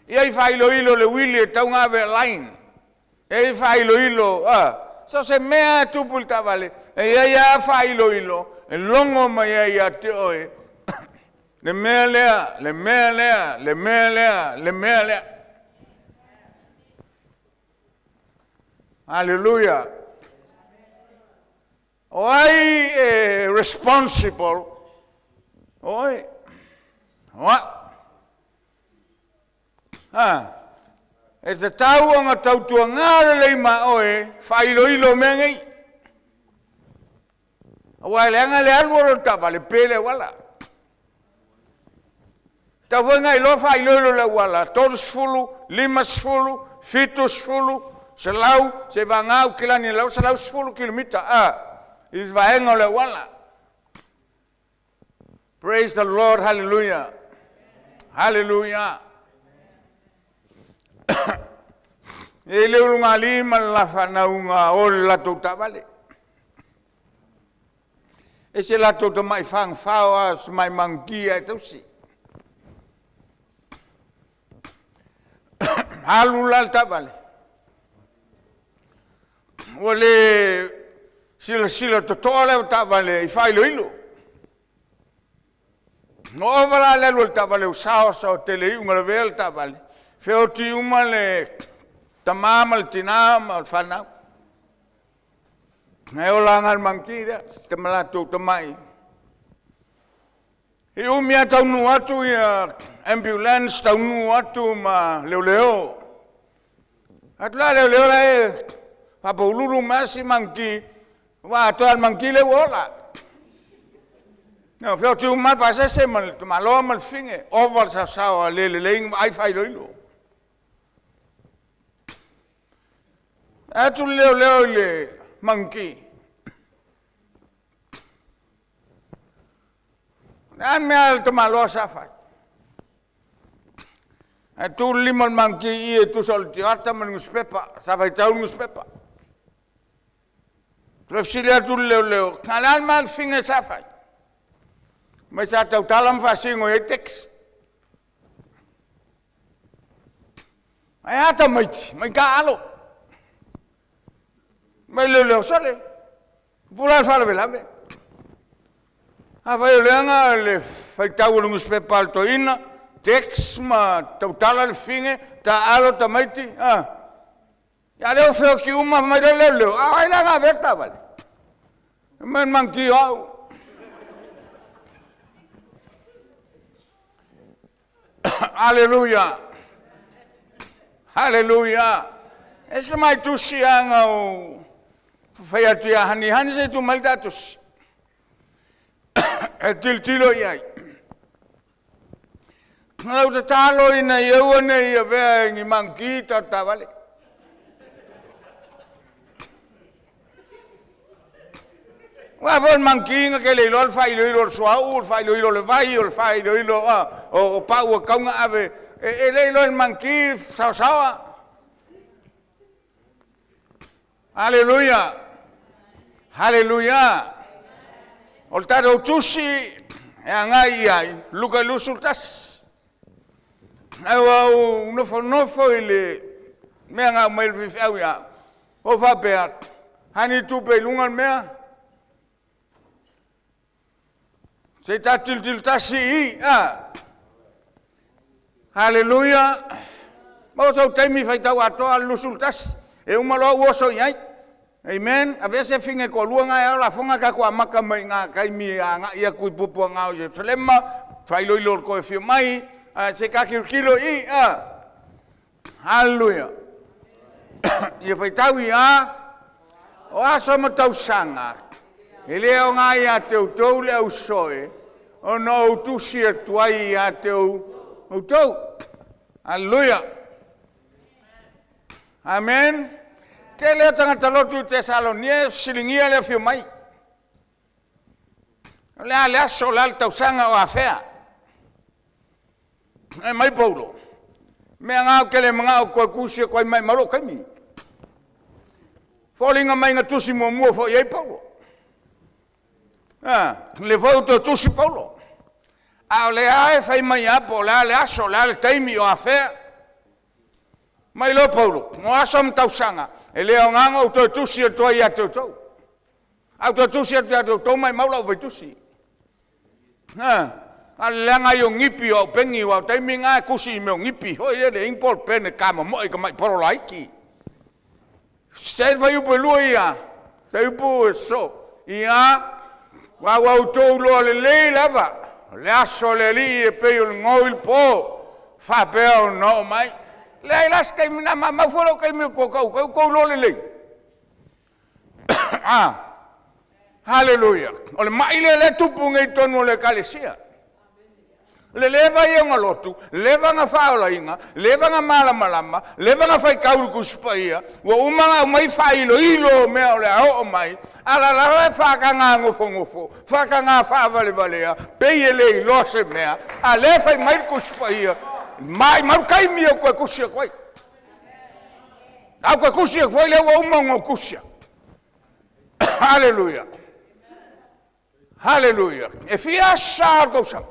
E i ai faailoilo le uili e tatau ona ave e line. E i ai faailoilo, a, so o se mea lava e tupu i le taavale, e i ai lava faailoilo e logo mai ai ia te oe le mea lea, le mea lea, le mea lea, le mea lea. Aleluia! O ai e responsible? O oe. O au. A, e tatau ona tautuaga lelei ma oe faailoilo o mea nei. Aua e leaga le alu o le taavale pe le auala. Tau foi na iloa faailoilo o le auala, 30, 50, 70, 100, seivagana aukilani lau 110 kilomita a i vaega o le auala. Praise the Lord, hallelujah. Hallelujah. E le ulugalii ma le lafanauga o le latou taavale. E se latou tamai fagafao a se mai magutia e tausi. Alu la le taavale, ua le silasila totoa le taavale i faailoilo. Na ova la le alu o le taavale ua saosaoa tele iu na lavea le taavale, feoti uma le tamā ma le tinā ma le fanau. Ae ola lava le manuti lea, te ma latou tamai. I umi lava taunuu atu ia ambulance, taunuu atu ma leoleo. Atu la leoleo la e faapaululu mai si manuti, ua atoa le manuti lea ua ola. No, feoti uma le pasese ma le tamaloa ma le fine, ova le saosao a le lelei na vaai faailoilo. Atu le leoleo i le manuti. Le a le mea le tamaloa sa fai? Ae tu le lima o le manuti i e tusa o le tiota ma le nusipepa, sa faitau le nusipepa. Toe fesili atu le leoleo, a le a le mea le fine sa fai? Mai sa tautala ma faasino i ai text. Ae a tamaiti, mai ka alo. Mai leoleo sole, pula le faalavelave. Afai o leaga le faitau o le nusipepa a le toeaina, text ma tautala le fine, taalo tamaiti, a. Ia lea ua feoti uma mai le leoleo, a o ai la na avea le taavale? Mai le manuti o au. Aleluia! Aleluia! E se mai tusi aga o fai atu ia Hani, Hani se i tu mai le ta tusi. E tilotilo i ai. Lau tatalo ina ia aua ne i avea e ni manuti ta taavale. Aua foi o le manuti na te le iloa le faailoilo o le suauu, o le faailoilo o le vai, o le faailoilo o pau e tatau ona ave. E le iloa e le manuti saosaoa. Aleluia! Aleluia! O le tatou tusi e agai i ai, Luka 21. Ae ua ou nofonofo i le mea na aumai le faifeau ia au. Ou faapea, hani tupe i luga le mea. Se i tatou tilotilo tasi i i. A. Haleluia. Maua sou taimi faitau atoa le 21. E uma loa ou oso i ai. Amen. Aveese fine toalua na e ao lafoga tatou amata mai i ngā taimi e agai atu i puapuaga o Ierusalema, faailoilo o le toe afio mai, a se ta tilotilo i i. A. Haleluia. Ia faitau i a o aso ma tausaga, e le aoga ia te outou le ausoe, ona ou tusi atu ai ia te outou. Haleluia. Amen. Tele o tagata lotu i Tesalonia e fesiligia le afio mai. O le a le aso, o le a le tausaga o afea. E mai Paulo, mea ngā o te le manao toe tusi atu ai mai ma lou taimi. Foliga mai na tusi muamua foi ai Paulo. Le foi ua toe tusi Paulo. A o lea e fai mai lava po o le a le aso, o le a le taimi o afea. Mai loa Paulo, o aso ma tausaga, e le aoga ona ou toe tusi atu ai ia te outou. A ou toe tusi atu ia te outou, maumau lau vaitusi. A o le leaga ai o nipi o au peni, aua o taimi na e tusi i mea o nipi foi ia, leai ni ball pen e tamomoe i tamai polo laiti. Se fuaiupu 2 ia, fuaiupu e sosoo. Ia, aua ua outou iloa lelei lava, o le aso o le Alii e pei o le gaoi i le po, faapea ona oo mai. Leai la se taimi, na maumau foi lou taimi ou te tau atu ai, ua outou iloa lelei. Haleluia! O le mai lea o lea e tupu nei i totonu o le ekalesia. Le leva ia ona lotu, leva ona faaolaina, leva ona malamalama, leva ona faitau i le Tusi Paia, ua uma ona aumai faailoilo o mea o le a oo mai, a la e faataga nofonofo, faataga faavalevalea, pei e le iloa se mea, a lea e fai mai le Tusi Paia, maumau le taimi ou toe tusi atu ai. A ou toe tusi atu foi lea ua uma ona ou tusi atu. Haleluia! Haleluia! E fia aso sa o le tausaga?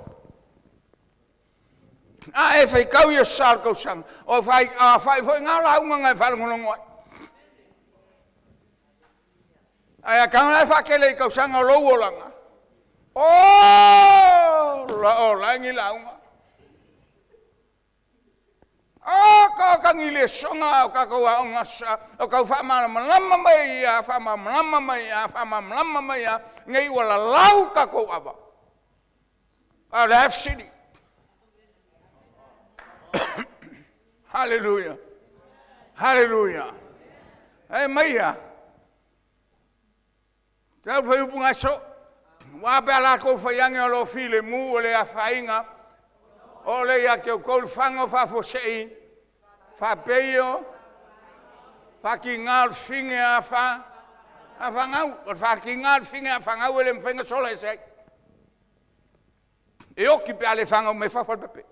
A e faitau i aso sa o le tausaga, o afa'i foi na lauga na e faalogologo ai. Ae a tago la e faatele i tausaga o lou olaga, o la o ni lauga. O ka tagi le soga o tatou aoga sa, o tau faamalamalama mai ia, faamalamalama mai ia, faamalamalama mai ia, nei ua lalau tatou ava. A o le a fesili? Haleluia! Haleluia! E mai ia, tau fai upu gaso, ua pe a latou fai ane o lo o filemu o le afaina, o le ia te outou le faga o faafuasei, faapeio, faatiga o le fine a fa, a fagau, o le faatiga o le fine a fagau e le mafai ona sola ese ai. E oti pe a le fagau mai fafo le pepe.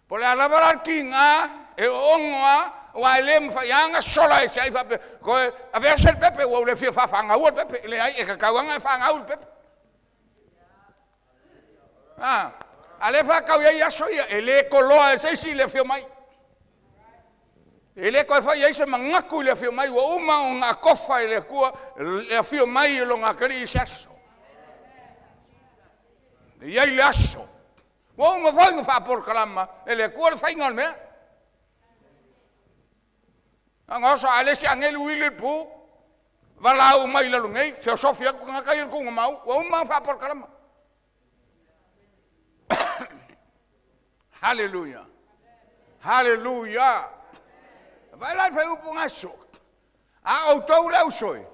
Po o le a lava la le tiga, e oogo lava, aua e le mafai lava ona sola ese ai faapea, toe aveese le pepe ua ou le fia faafagaua le pepe. E leai, e tatau lava ona e fagau i le pepe. A lea e faatau ai aso ia, e le toloa e se isi le afio mai. E le toe fai ai se manatu i le afio mai, ua uma ona atofa e le Atua le afio mai o lona Atalii i se aso. E i ai le aso. Ua uma foi ona faapolokalama e le Atua le faiga o le mea. Aga oso a le isi agelu ili le pu, valau mai i lalo nei, feosofi atu tagata ia le tuugamau, ua uma ona faapolokalama. Haleluia! Haleluia! Vai la fai upu gaso. A outou le ausoi,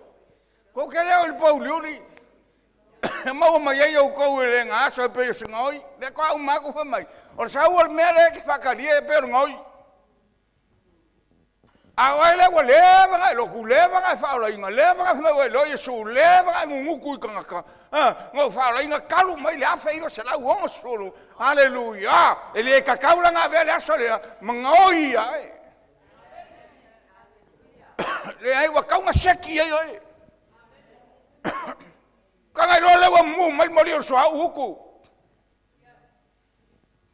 kou te leo i le pouliuli, e maua mai ai outou e le ga aso e pei o se gaoi. Le toa uma atu fai mai, o le sau o le mea lea e te faatalia e pei o le gaoi. A o ai lea ua leva na e lotu, leva na e faaolaina, leva na fai mai ua iloa Iesu, leva na e nunutu i tagata, na ou faaolaina talu mai le 1960, haleluia, e le tatau la na avea le aso lea, ma gaoi ia oe. Leai, ua tau na seki ai oe. Taga iloa lea ua mumu mai le moli o le suauu utu.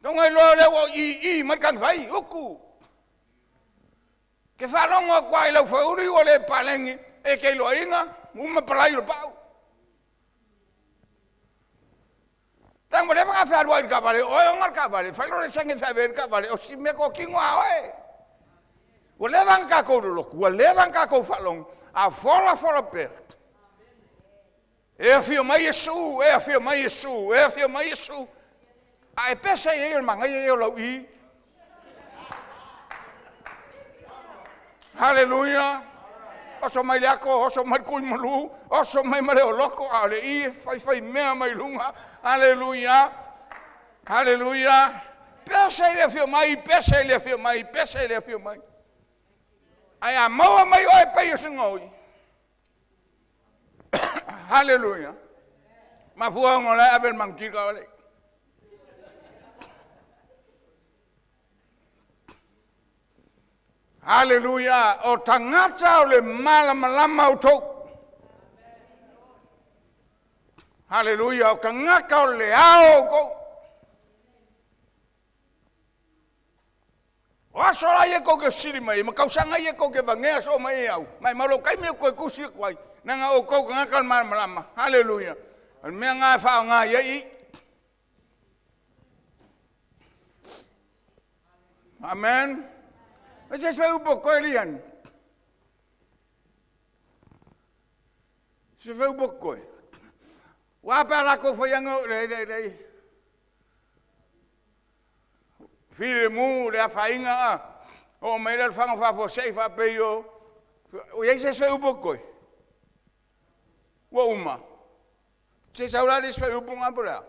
Taga iloa lea ua i mai le tagivai utu. Ke faalogo atu lava i lau foeuli ua le paleni e te iloaina uma palai o le pau. Leaga ua leva ona fealuai i le taavale, o oe e ona le taavale, fai lou laisene e feave ai le taavale, o si mea totino a oe. Ua leva ona tatou lolotu, ua leva ona tatou faalogo, a fola fola pea. E afio mai Iesu, e afio mai Iesu, e afio mai Iesu. A e pese i ai o le manaia ia o lau i. Haleluia! Oso mai le ato, oso mai le tuimalu, oso mai ma le oloto, a o le i e faifai mea mai luga. Haleluia! Haleluia! Pese i le afio mai, pese i le afio mai, pese i le afio mai. Ae a maua mai oe pei o se gaoi. Haleluia! Mafua ona o la e ave le manutika ole. Haleluia! O tagata o le malamalama outou. Haleluia! O tagata o le ao outou. O aso la ia kou ke fesili mai, ma tausaga ia kou ke vagea so mai au. Mai malo kaimi o koe kusi aku ai. Nanga o kou tagata o le malamalama. Haleluia! O le mea ngā wha ngā ia i. Amen. E se se upo koe lian. Se se upo koe. Wa pa la ko fo yang le le le. File mu le afainga a. O mai le fanga fa fo sei fa pe yo. O ye se se upo koe. Wa uma. Se sa ula le se upo ngā.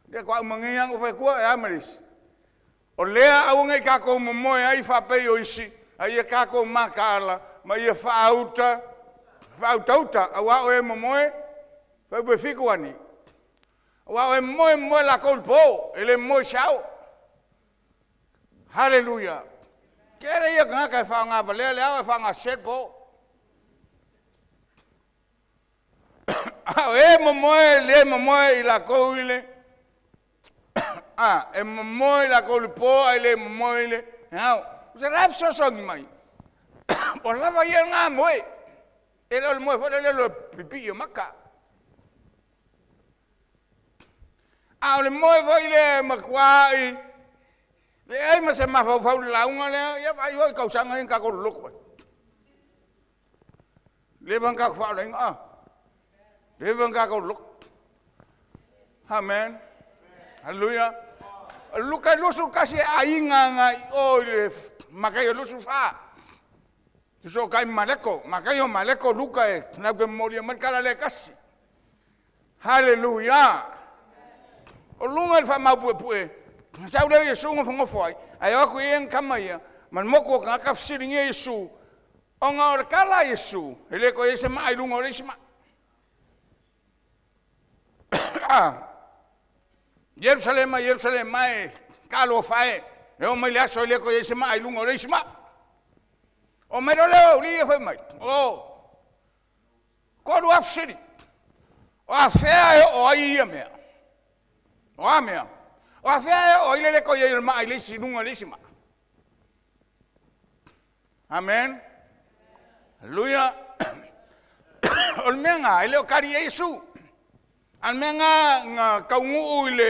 Le kwa mangi ang o kua e amaris. O lea au ngai ka ko momoe ai fa pe o isi, ai e ka ko makala, ma ia fa auta, fa au a o e momoe, fa ue fiku ani. Au a o e moe moe la ko po, ele moe sao. Hallelujah. Kere ia ngā kai fa ngā valea le au e fa ngā set po. A e momoe le momoe i la ko ile. A e momoe la ko le po ai le momoe le. Au, se rap so so mai. O lava ia ngā moe. E le moe fo le le pipi o maka. A o le moe fo i le makua i. Le ai ma se mafau fau le launga le ia vai oi kau sanga ka ko loko. Le van ka fa le nga. Le van ka ko loko. Amen. Hallelujah. Luka lusu kasi ainga nga o le makai lusu fa. So kai maleko, makai o maleko luka e na ke mori man kala le kasi. Hallelujah. O lunga le fa mau pue pue. Sa ule Yesu ngo ngo foi. Ai o ku ien kama ia. Man moko ka ka fsiringi Yesu. O nga o kala Yesu. Ele ko ese ma ai lunga o le ma. Jerusalema, Jerusalema e kalo fae. E o mai le aso le ko ese ma ai lunga o le ma. O mai lo leo li e fai mai. O. Ko lu afsiri. O a fea e o ai ia mea. O a mea. O a fea e o ai le ko ia ma ai le si lunga le si ma. Amen. Hallelujah. O le mea ngā, ele o kari Yesu. Al mea ngā, ngā kaungu i le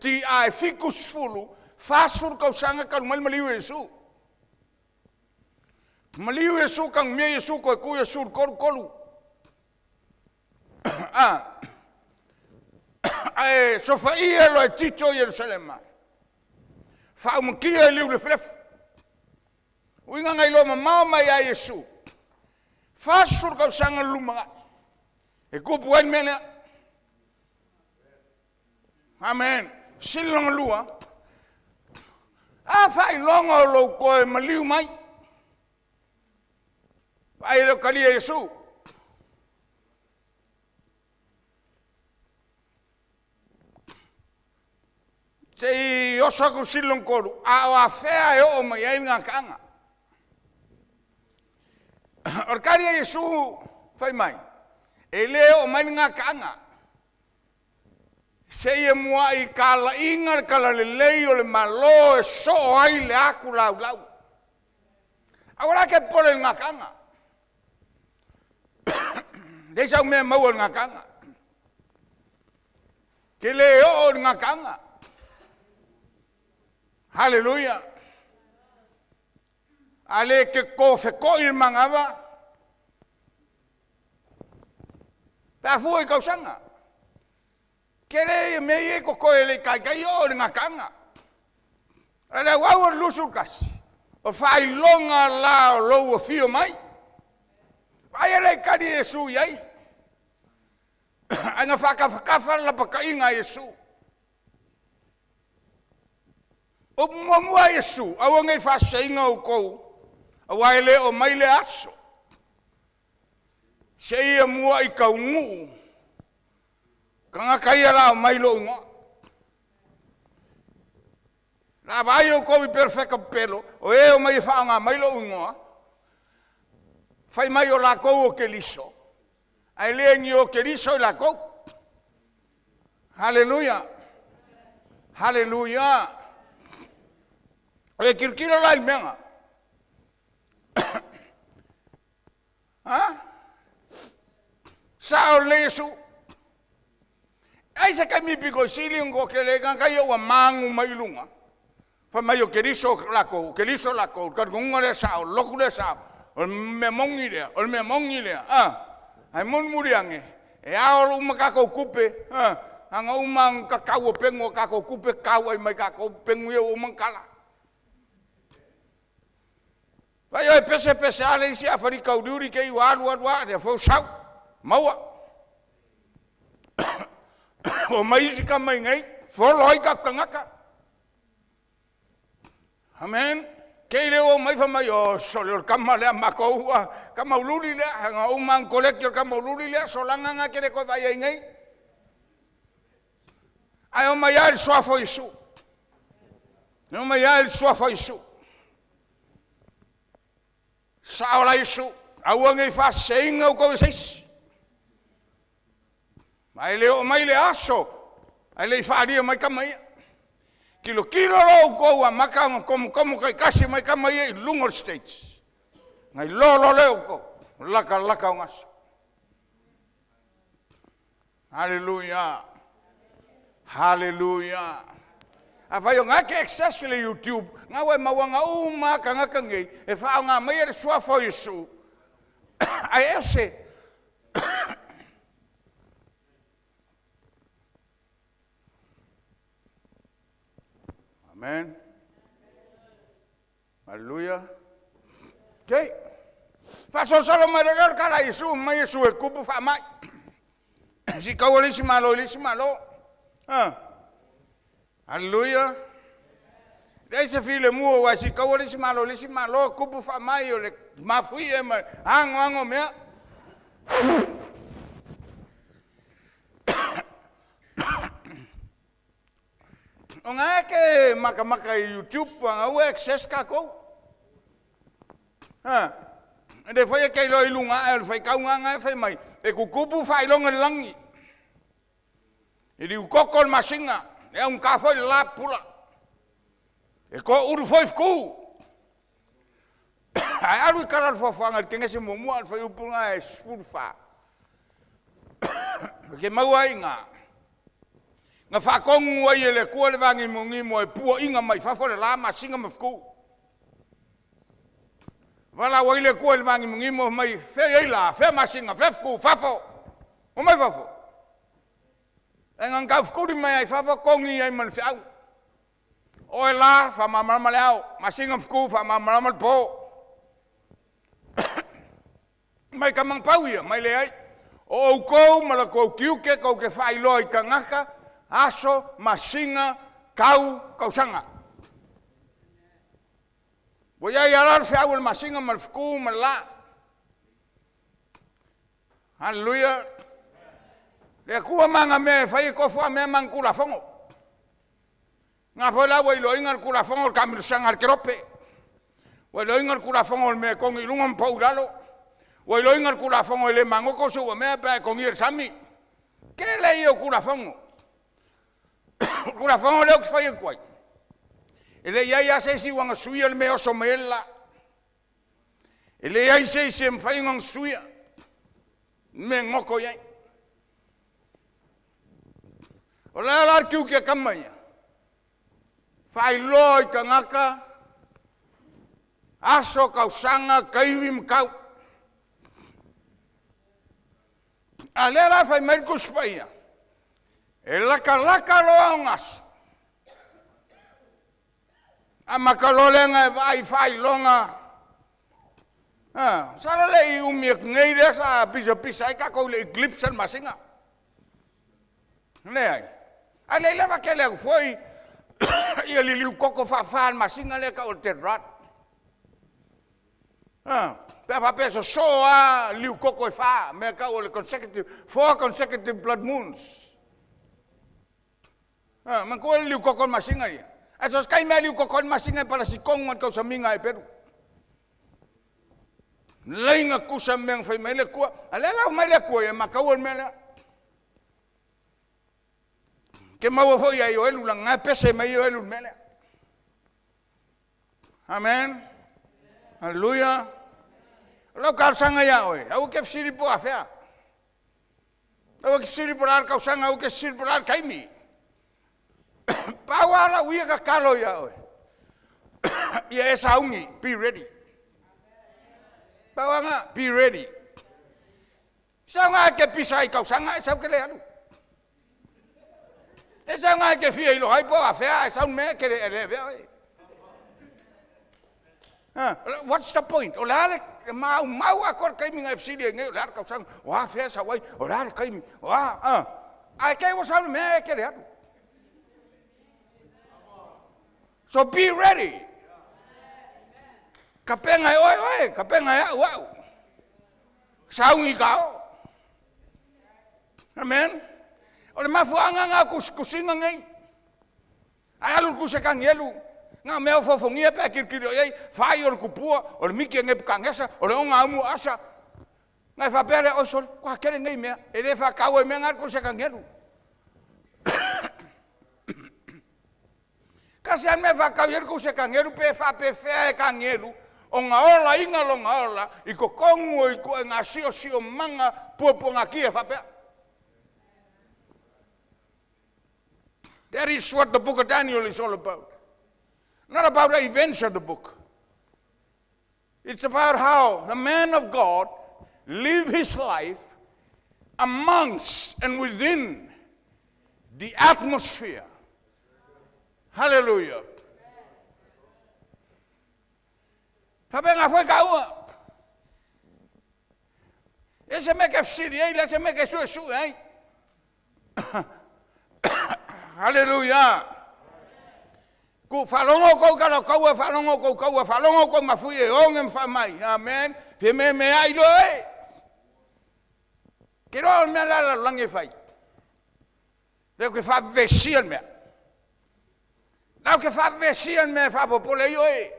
ti a e fiku sfulu, fasuru kausanga kalu mai maliu Yesu. Maliu Yesu kang mea Yesu ko e ku Yesu kolu kolu. A, ae sofa ia lo e tito Yerusalema. Fa umukia i liu le flefu. Uinga ngai lo mamao mai a Yesu. Fasuru kausanga lumanga. E kupu ai mea lea. Amen. Silonga lua. A whai longa o lou koe maliu mai. Ai le kalia Yesu. Se i osa ku silong koru. A o a fea e o mai ai ngā kaanga. O le kalia Yesu whai mai. E le o mai ngā kaanga. Se ia mua i ka la inga le kala le lei o le malo e so ai le aku lau lau. A wala ke pole ngā kaanga. Le sau mea maua ngā kaanga. Ke le o ngā kaanga. Hallelujah. A le ke ko wheko i mangawa. Pea fua i kausanga. Ke le i me i ko koe le kai kai o ngā kaanga. A le wau o lusu kasi. O whailonga la o lou o fio mai. Ai le kari Yesu i ai. Ai ngā whakawhakafa la pakainga Yesu. O mua Yesu, au ngai whaseinga o kou, au ai le o mai le aso. Se ia mua i kaungu, ka ngā kai la o mai lo ingoa. La vaai oukou i perofeka pepelo, o e omai e faaaogā mai lo'u igoa, fai mai o lakou o Keliso, ae le agio Keliso i lakou. Haleluia. Haleluia. O le tilotilo la i le mea ha? Sa'o lelei Iesu. Ai se taimi pito i sili ona toatele ai tagata ia ua magu mai i luga, fai mai o Keriso lakou, o Keriso lakou, le talitonuga lea sao, o le lotu lea sao, o le mea moni lea, o le mea moni lea. Ae mulimuli ane, e ao uma tatou tupe, ana uma ona tatau o penu o tatou tupe, tau ai mai tatou penu ia ua uma ona tala. Vai oe pese pese a le isi Aferika uliuli te i ua alu alu lava, lea foi ua sau, maua. Omai isi tama i inei, folo ai tatou tagata. Amen. Ke ile o mai fa mai o sole o le tama lea matou ua tama uliuli lea, na uma ona koleki o le tama uliuli lea, solaga na ke le toe vaai ai nei. Ae omai lava i le suafa o Iesu. Omai lava i le suafa o Iesu. Sao la Iesu, aua nei faaseseina outou e se isi. Ma e le oo mai le aso, ae le i faaalia mai tama ia. Tilotilo loa outou ua amata ona tomotomo taitasi mai tama ia i luga o le stage, na iloa loa lea e outou, latalata ona aso. Haleluia. Haleluia. Afai o gake access le YouTube, na ua e mauaga uma lava tagata nei e faaaoga mai le suafa o Iesu, ae ese. Amen. Haleluia. Okay. Faasolosolo mai lea o le tala a Iesu, mai Iesu e tupu faamai. Si kaua le isi malo i le isi malo. Haleluia. Leai se filemu aua si kaua le isi malo i le isi malo, tupu faamai o le mafuie ma agoago mea. O ngā ke makamaka i YouTube, anga ua access kākou. Ha. Le foi e kei loa i luga ae o le faitauga nga e fai mai, e tutupu faailoga i le lagi. E liukoko le masina, e augata foi le la pupula. E toulu foi fetu. Ae alu i tala o le foafoaga i le Kenese muamua, le fuaiupu lena e 14. Ke maua ai i ina, na faatonu ai e le Atua le vagimogimo e puaina mai fafo le la, masina ma fetu. Valaau ai le Atua i le vagimogimo mai, fea i ai la, fea masina, fea fetu, fafo, o mai fafo. E ngā taufetuli mai ai fafo, togi ai ma le feau. Oe la, faamalamalama le ao, masina ma fetu, faamalamalama le po. Mai ka mangapau ia, mai leai. O outou ma la tou tiute tou te faailoa i tagata, aso, masina, tau, tausaga. Ua iai lava la le feau o le masina ma le fetu ma le la. Haleluia. Le Atua ma ana mea e fai e tofu a mea ma ana tulafono. Ngā foi la ua iloaina le tulafono o le taamilosaga a le kerope. Ua iloaina le tulafono o le mea e togi i luga ma pau i lalo. Ua iloaina le tulafono e le magoto se ua mea pe a e togia i le sami. Tele ia o tulafono. O le tulafono lea ou te fai atu ai, e le i ai lava se isi ua na suia le mea e oso mai ai le la. E leai se isi e mafai ona suia le mea e goto i ai. O le a la le tiute a tama ia? Faailoa i tagata aso, tausaga, taimi ma tau. A lea la fai mai le Tusi Paia, e latalata loa ona aso, amata loa lea ona e vaai i faailoga. Masalo le i umi atu nei lea sa pisapisa ai tatou i le eclipse o le masina. Leai. Ae le i lava tele atu foi ia liliu koko faafa le masina lea tau o le tetrad. Pe a faapea sosoo lava liliu koko e fa, mea tau o le consecutive, four consecutive blood moons. Manatua le liliu koko o le masina ia. Ae so se kaimi a liu koko le masinga e pala sikongu a le kausamiga e pelu. Lainga kusa mea na fai mai le Atua. A lea la mai le Atua ia mataua le mea lea. Ke maua foi ia Ioelu la nga pese mai Ioelu le mea lea. Amen. Hallelujah. O lau talosaga ia oe, aua ke fesili po o afea. Aua ke fesili po o le a le tausaga, aua ke fesili po o le a le taimi. Pau lava lau ia tatalo ia oe, ia e sauni, be ready. Pau lava lena, be ready. Sau nga e ke pisa i tausaga e sau ke le alu. E sau nga e ke fia iloa ai po o afea ae sau le mea e ke le avea oe. What's the point? O le a le maumau atoa le taimi na e fesili ai nei, o le a le tausaga, o a fea e sau ai, o le a le taimi, o a, a. Ae te i ua sau le mea e te le alu. So be ready. Tapena e oe oe, tapena e au au. Sauni ka o. Amen. O le mafuaaga na o tusitusiga nei. Ae alu le tusi a Tanielu, na o mea ofoofogia pe a tilotilo i ai, fai o le tupua, o le miti a Nepukanesa, o le oga aumu o Asa. Na e faapea lea, oi sole, ua tele nei mea, e le faataua i mea na le tusi a Tanielu. Tasi lava le mea e faatau i ai le tusi a Tanielu pe faapefea e Tanielu ona olaina lona ola i totonu o ituaiga siosiomaga puapuagatia faapea. That is what the book of Daniel is all about. Not about the events of the book. It's about how the man of God lived his life amongst and within the atmosphere. Hallelujah. Faapena foi taua. E se mea ke fesili ai, le se mea ke suesue ai. Hallelujah. Ku faalogo kou i lau taua, faalogo kou taua, faalogo kou mafui e oge ma faamai. Amen. Fia meameai loa e. Ke loa o le mea la lalolagi e fai. Lea ou te faavevesia le mea. La ou te faavevesia le mea e faapopole ai oe.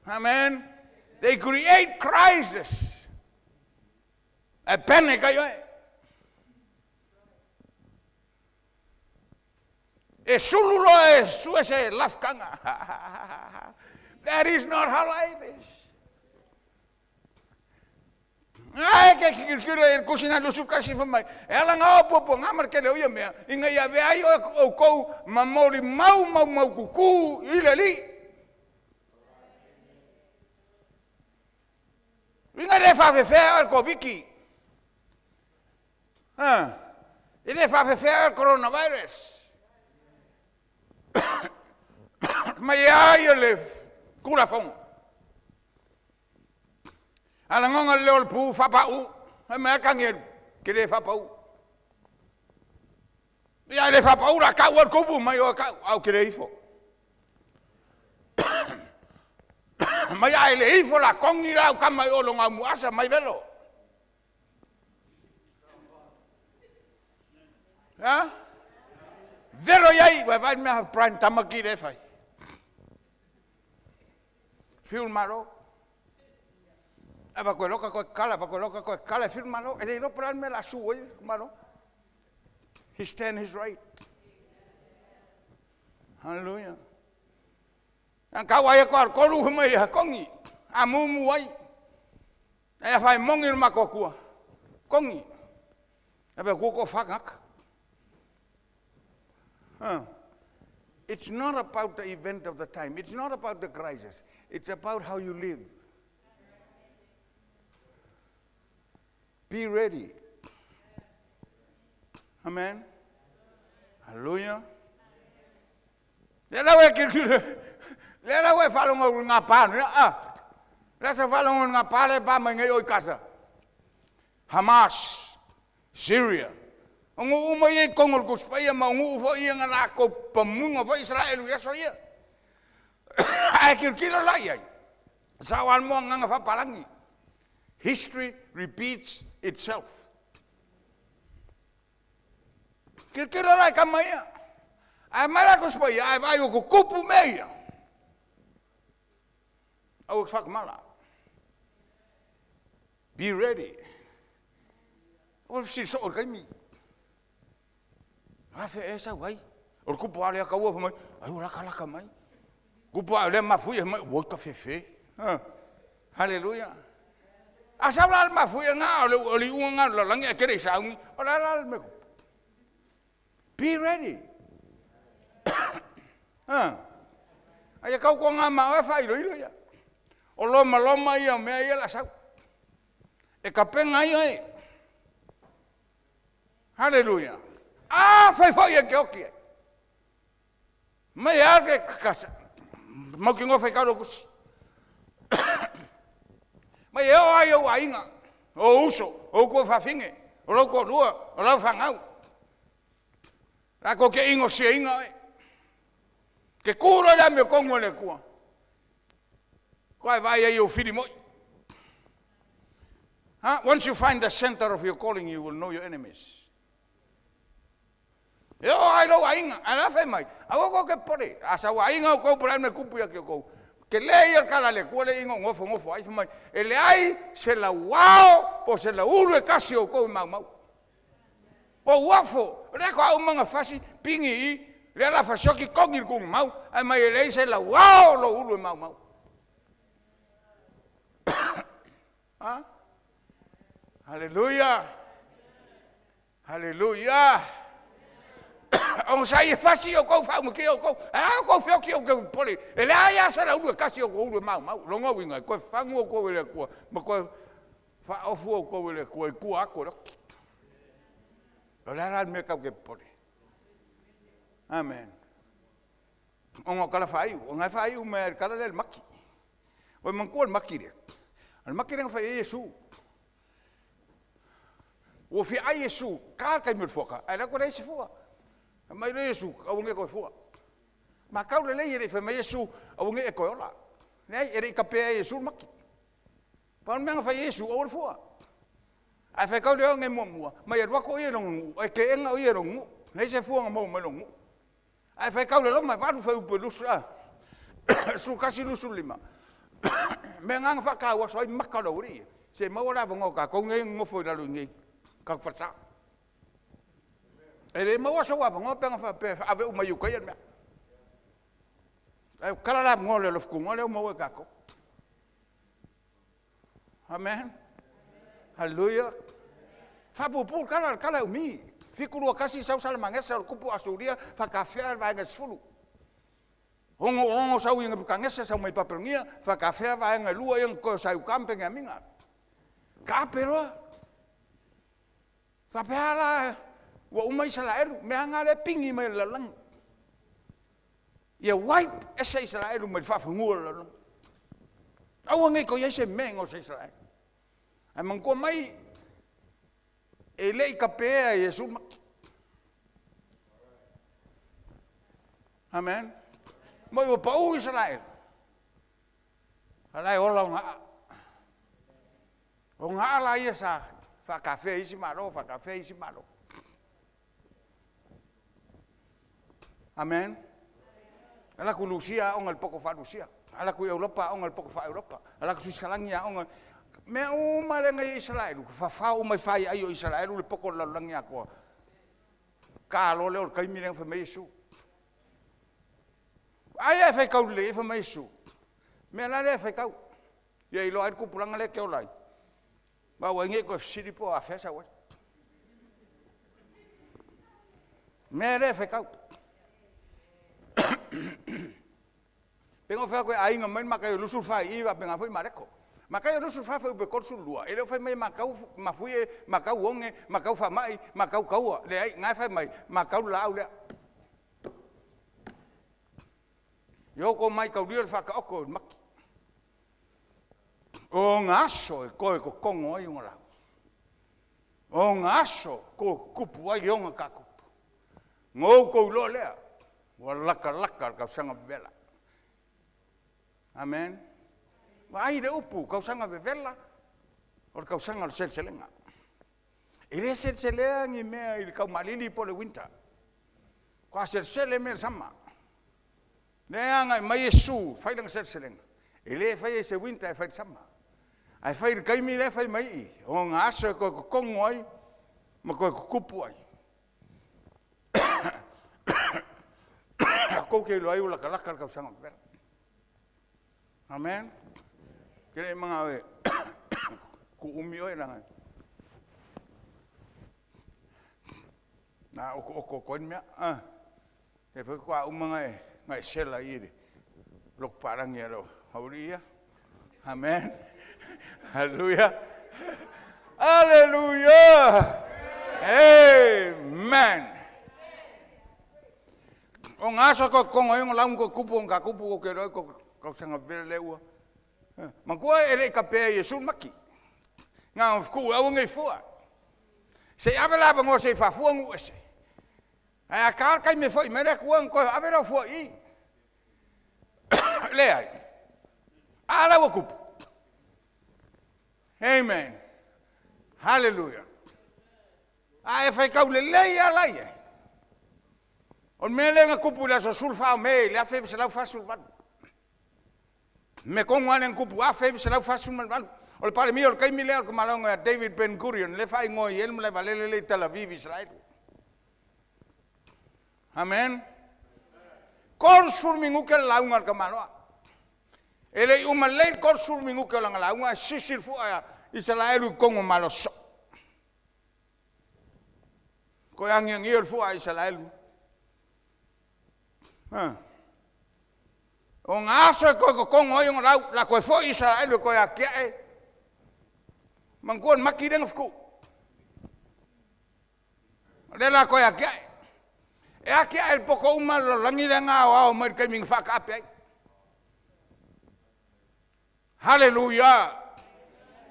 Amen. They create crisis. Ae panic ai oe. E sulu loa e sue se lafutaga. That is not how life is. Ae ke tilotilo i le tusi na 21 fai mai, e ala na o puapuaga ma le tele o ia mea, ina ia avea ai outou ma molimau maumaututu i le Alii. Uiga e le faafefea oe le Koviti. E le faafefea oe le coronavirus. Mai e a ia le Tulafono. A lagona le leo o le pu faapau, fai mai a Tanielu, ke le faapau. Ia e le faapau la tau al tupu mai o tau, au ke le ifo. Mai a e le ifo la kongi la au kama i o lo ngau muasa mai velo. Ha? Velo iai, wai vai mea Brian Tamaki le fai. Fiu le Malo. Ava koe loka koe kala, ava koe loka koe kala, fiu le Malo. E le iloa po o le a le mea o le a su ai le Malo. He stand his right. Hallelujah. Na kau ai ko al kolu mai ha kongi. A mumu ai. E a fai mongi le makokua. Kongi. E pe kuko whakaka. Huh. It's not about the event of the time. It's not about the crisis. It's about how you live. Be ready. Amen. Hallelujah. Lea la ua kilokilo, lea la ua e faalogo i ngā pā, a, lea sa faalogo i ngā pā lea e pā mai nei o i Gaza. Hamas, Syria. O nuu uma ia i totonu o le Tusi Paia ma o nuu foi ia na latou pamuga foi Isaraelu i aso ia. Ae tilotilo la i ai, sao lava le moa agaga faapalagi. History repeats itself. Tilotilo la i tama ia. Ae mai la Tusi Paia, a e vaai ua tutupu mea ia, aua e te faatamala. Be ready. Aua le fesili soo i le taimi. A fea ea sau ai? O le tupu lava lea taua fai mai, ai ua latalata mai. Tupu lava lea mafuie fai mai, ua ita fefe. Haleluia. A sau la le mafuie na, o le iuga na o le lalolagi ae te le i sauni, o le a la le mea tupu? Be ready. Aia tautuana ma oe faailoilo ia. O lomaloma ia o mea ia o le a sau. E tapena ai oe. Haleluia. Afai foi e te oti ai. Mai a ke kasa. Mautinoa faitau lau tusi. Mai e oo ai ou aiga, o uso, o ou tuafafine, o lou toalua, o lau fanau. Latou te inosiaina oe. Te tu loa i le amiotonu a le Atua. Faatoa e vaai ai i ou fili moi. Once you find the center of your calling, you will know your enemies. E oo lava i lou aiga, ae la fai mai, aua tou te popole, a sau aiga outou po o le a le mea e tupu ia te outou, tele ia le tala a le Atua lea e nofonofo ai, fai mai, e leai se lauao po o se lauulu e tasi o outou e maumau. O uafo, o lea faatoa uma ona fasi pigi i i, lea o le a fasioti togi i le tulimau, ae mai e leai se lauao o lou ulu e maumau. Ha? Haleluia! Haleluia! Onosai e fasi outou, faaumatia outou, ae a outou feoti outou popole, e leai lava se laulu e tasi o outou ulu e maumau. Lona uiga, e toe fagu outou e le Atua ma toe faaofu outou e le Atua i tua atu o le oti. O le a la le mea tatou te popole? Amen. Ona o tala faaiu, o lena e faaiu mai lava i le tala lea i le maki. Ua e manatua le maki lea? O le maki lea na fai ai Iesu. Ua fia ai Iesu, ta le taimi o le fuata, ae le atu leai se fua. Fai mai lea Iesu, aua ne i toe fua. Matau lelei e le i fai mai Iesu, aua ne i e toe ola. Leai, e le i tapea e Iesu le maki. Pau le mea na fai e Iesu, aua le fua. Ae faitau le oge muamua, mai alu atu o ia i lona nuu, ae teena o ia e lona nuu. Leai se fua na maua mai lona nuu. Ae faitau le Roma e 8 fuaiupu e 20, 11, 25. Mea na na faatauaso ai maka o le aualii ia, se i maua le avanoa o tatou nei e nonofo i lalo i inei i tatou falesa. E le maua sou avanoa pe ana faapea e ave uma i uta ia le mea. Ae kala le avanoa o le alofa lea ua maua e tatou. Amen. Haleluia. Faapuupuu le tala, le tala e umi. 7:21 sau Salamagesa o le tupu o Asuria faatafea le vaega e 10. Ono ono sau i Nebukanesa sau mai Papelonia faatafea vaega e lua ia na totoe o Saiuta ma Peniamina. Taape loa. Faapea la ua uma Isaraelu, mea lava lea e pigi mai e le lalolagi. Ia wipe ese Isaraelu mai le faafanua o le lalolagi. Aua ne i toe i ai se mea i o se Isaraelu. Ae manatua mai, e le i tapea e Iesu le mati. Amen. Moi ua pau Isaraelu, a la e ola ona aa. O ona aa la ia sa faatafea isi malo, faatafea isi malo. Amen. Ala atu i Lusia aoga i le poto faa-Lusia. Ala atu i Europa aoga i le poto faa-Europa. Ala atu i Suisalagi aoga. Mea uma lea na i ai Isaraelu, fafao uma i faiaai o Isaraelu le poto o le lalolagi atoa. Ta loa lea o le taimi lea na fai mai Iesu. Ai e faitau lelei ai fai mai Iesu. Mea la lea e faitau. Ia iloa ai le tupulaga lea e te ola ai. Ma aua ai ne i toe fesili po o afea sau ai. Mea lea e faitau. Pe na fai atu e aiga mai le Mataio 24 i i faapena foi Mareko. Mataio 24 fuaiupu e 32, e le o fai mai e matau mafuie, matau oge, matau faamai, matau taua. Leai, na e fai mai, matau le laau lea. Ia outou maitaulia le faataoto o le mati. O ona aso e toe totogo ai ona lau. O ona aso e toe tupu ai ona tatupu. Na outou iloa lea, ua latalata le tausaga vevela. Amen. Vaai le upu, tausaga vevela, o le tausaga o le seleselega. E le seleselea ni mea i le taumalili po o le winter. Ko selesele mea sama. Le anga mai Iesu, fai langa seleselega. E le fai e se winter e fai le sama. Ai fai le kaimi le fai mai i. O ngā aso e koe kokongo ai, ma koe kukupu ai. Kou ke iloa ai o laka laka le kausaga o pera. Amen. Ke le manga oe ku umi oe langa. Na oko oko koe mea. Ah. E fai kua uma ngai ngai sela i le lok parangi alo. Hauri ia. Amen. Hallelujah. Hallelujah. Amen. O ngā so ko kongo i ngā ko kupu o ngā kupu o ke roi ko kausanga vere le ua. Makua e le ka pea Iesu maki. Ngā o fuku au ngai fua. Se ave la ngo se fa fua ngu ese. Ai a kar kai me foi me le kua ko ave ra fua i. Le ai. Ala ua kupu. Amen. Hallelujah. A e fai kau le lei ala ia. O le mea lea na kupu i le aso 14 o Me i le 1948. Me kongo ane na kupu 1948. O le palemia o le kaimi lea o le kamalaonga ia David Ben Gurion, le whaingoa i el ma le valele le i Tel Aviv, Israel. Amen. 30 minuke le lauga le kamaloa. E le i uma lei 30 minuke o langa lauga, e sisi le fua ia Israel i kongo malo so. Koe angi angi o le fua Israel. O ngā aso e koe kokongo ai o ngā lau, la koe foi Israel e koe a kia e. Mangkuan maki renga fuku. Le la koe a kia e. E a kia e le poko uma lo langi le ngā o ao mai le kaiminga whakaape ai. Hallelujah.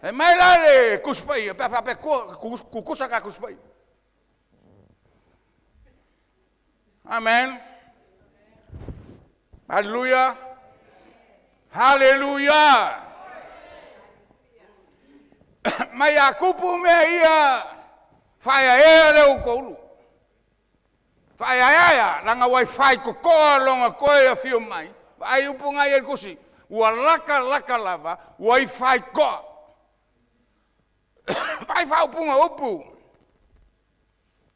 E mai la le kuspai, pe whape kukusa ka kuspai. Amen. Hallelujah. Hallelujah. Mai a kupu mea ia whaea ea le ukoulu. Whaea ea ea, langa wai whai kokoa longa koe a whio mai. Ai upu ngai e kusi. Ua laka laka lava, ua i whai koa. Whai whai upunga upu.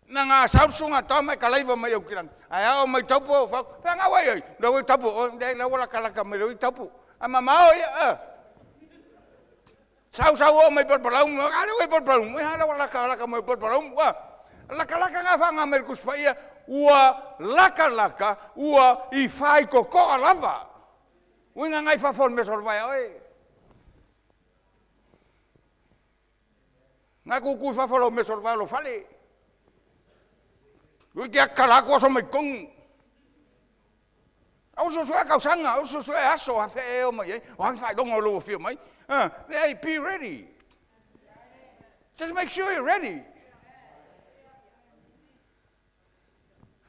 Na ngā sausunga tau mai ka laiva mai au kirangi. Ai ao mai taupo, whau, whai ngā wai ai. Le wai taupo, o, le le wala kalaka mai le wai taupo. A mamao ia, Sau sau o mai palpalau, a le wai palpalau, mai hala wala kalaka mai palpalau, Laka laka ngā whanga mai kuspa ia, ua laka laka, ua i whai kokoa lava. Ui ngā ngai whawhol me solvai oe. Ngā kukui whawholo me solvai lo whale. Ui kia kala ko so mai kong. Au so so kau sanga, au so so aso ha fe o mai. O hang whai longo lo whio mai. Hey, be ready. Just make sure you're ready.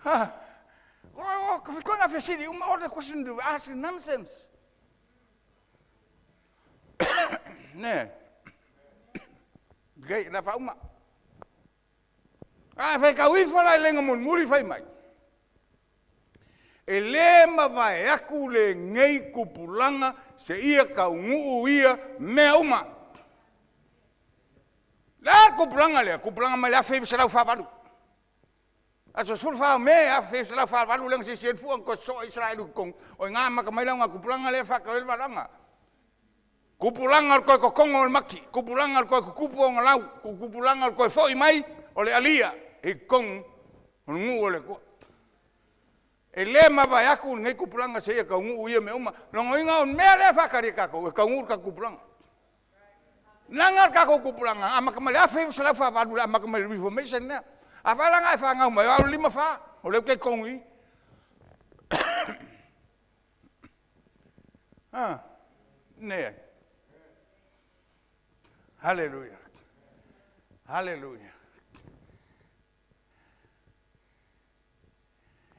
Oh, ko ngā whesiri, all the questions you ask nonsense. Ne. Gei, la whauma. A whai kau ifo lai lenga mun muri whai mai. E le mavae aku le ngei kupulanga se ia kau nguu ia mea uma. La kupulanga lea, kupulanga mai le awhi se lau whavalu. Aso sfulu whao me, awhi se lau whavalu lenga se sien fuang ko so Israelu kong. O ngā maka mai lau ngā kupulanga lea whaka el walanga. Kupulanga o koe kokongo o le maki, kupulanga o koe kukupu o ngā lau, kupulanga o koe foi mai o le alia, i kong o ngu o le kua. E le mavae aku nei kupulanga se ia kau ngu ia me uma. Longo inga o mea lea whakari kako, e kau ngu ka kupulanga. Nanga ka ko kupulanga, a makamale a fe sala fa valu la makamale reformation nea. A whalanga e whangau mai, au lima wha, o leo ke kongi. Ah, ne. Hallelujah. Hallelujah.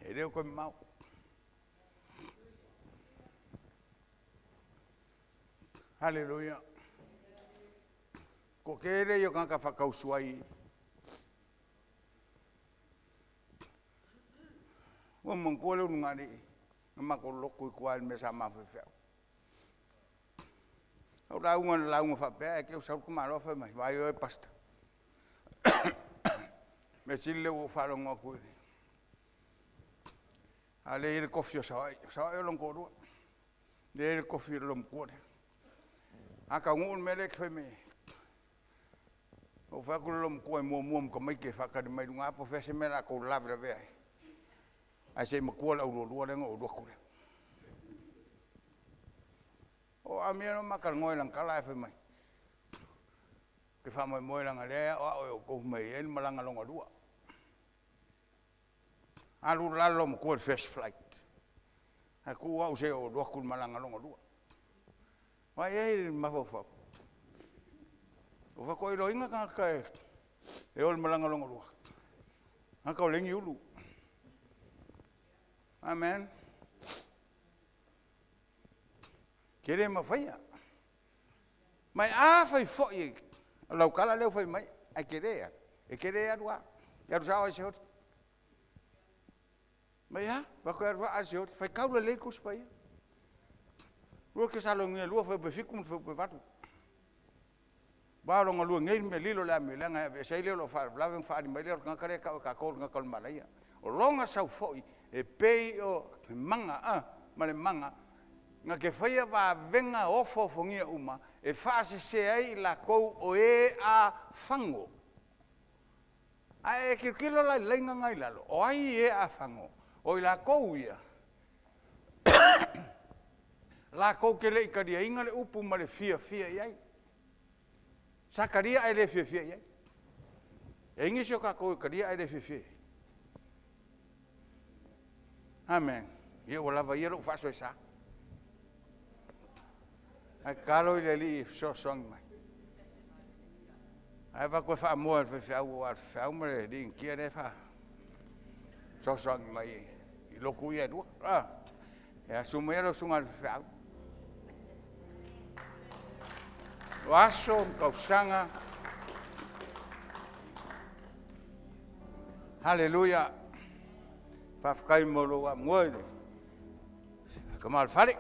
E reo koe mau. Hallelujah. Ko ke re yo ka whakausuai. Ua manatua le ulugalii na matou lotu i tua i le mea sa ma faifeau. O lauga na lauga faapea ae te i ua sau le tamaloa fai mai, vaai oe Pastor, mea sili lea ua ou faalogo atu i le… a lea e i ai le tofi o Savaii, o Savaii o lona toalua, lea e i ai le tofi o le loomatua lea. A taunuu le mea lea e te fai mai ai, ou fai atu i le loomatua e muamua ma tamaiti e faatali mai i luga po o fea se mea o le a tou lavelavea ai, ae se i matua le aulualua lea ona ou alu atu lea. O amio loa ma talanoa i lana tala ae fai mai, ou te faamoemoe leaga o lea e aoao e outou mai ai le malaga lona lua. Alu la le loomatua i le first flight, ae tuu au se i ou alu atu i le malaga lona lua. Vaai i ai i le mafaufau? Ua faatoa iloaina tagata e o i le malaga lona lua, tagata ua leai ni ulu. Amen. E te le mafaia. Ma afai foi o lau tala lea ua fai mai ae te le alu, e te le alu lava, e te alu sao lava i Seoli. Mai a? Ou fai atu, e alu lava i Seoli, faitau lelei le Tusi Paia. Aua e te salogia e 2 fuaiupu e 7 ma le fuaiupu e 8. Aua o lona lua nei mea lilo i le amio leaga e aveese ai lea o lou faalavelave ona faaali mai lea o le tagata lea e tau e tatou o le tagata o le malaia. O lona sau foi e pei o le maga ma le maga na te faia vavega ofoofogia uma e faasese ai i latou o e a fago. A e tilotilo la i le laina lena e i lalo, o ai e a fago? O i latou ia latou te le i taliaina le upu ma le fiafia i ai. Sa talia ae le fiafia i ai. E i ai nisi o tatou e talia ae le fiafia i ai. Amene. Ia ua lava ia lou faasoesa. Ae tatalo i le Alii e fesoasoani mai. Ae avatu e faamoa e le faifeau, aua o le faifeau ma le alii initia lea e fesoasoani mai i lotu ia e lua. Ia susu maia lau susuga i le faifeau. O aso ma tausaga. Haleluia. Faafetai mo lou amoa i le tama o le fale.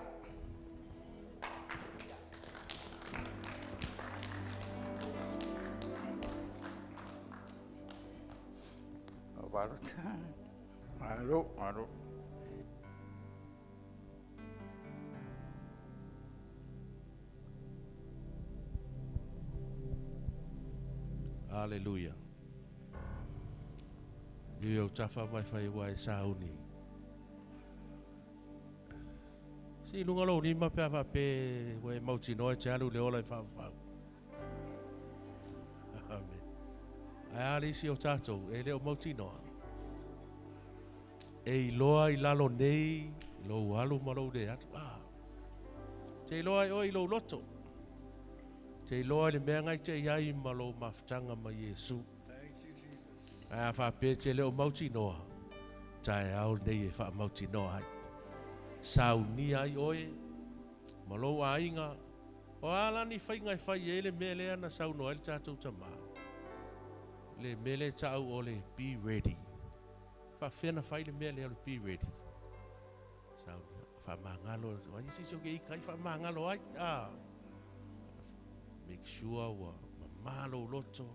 Malo, malo. Aleluia. I o tafa mai fai ua e sauni. Si lunga lou lima pe a faapea ua e mautinoa e te alu i le ola e faavavau. Amen. Ae a le isi o tatou e le o mautinoa. E iloa i lalo nei lou alu ma lou le alu. Ah. Te iloa ai oe i lou loto. Te iloa i le mea ngai te i ai ma lou mafutaga ma Iesu. Ae a faapea e te le o mautinoa, taeao lenei e faamautinoa ai. Saunia ai oe ma lou aiga, o a la ni faiga e fai ai le mea lea na saunoa ai le tatou tama? Le mea lea e ta'u o le be ready. Faafefea na fai le mea lea o le be ready? Saunia, faamagalo, ai se isi o ke ika ai faamagalo ai. Ah. Make sure ua mamā lou loto,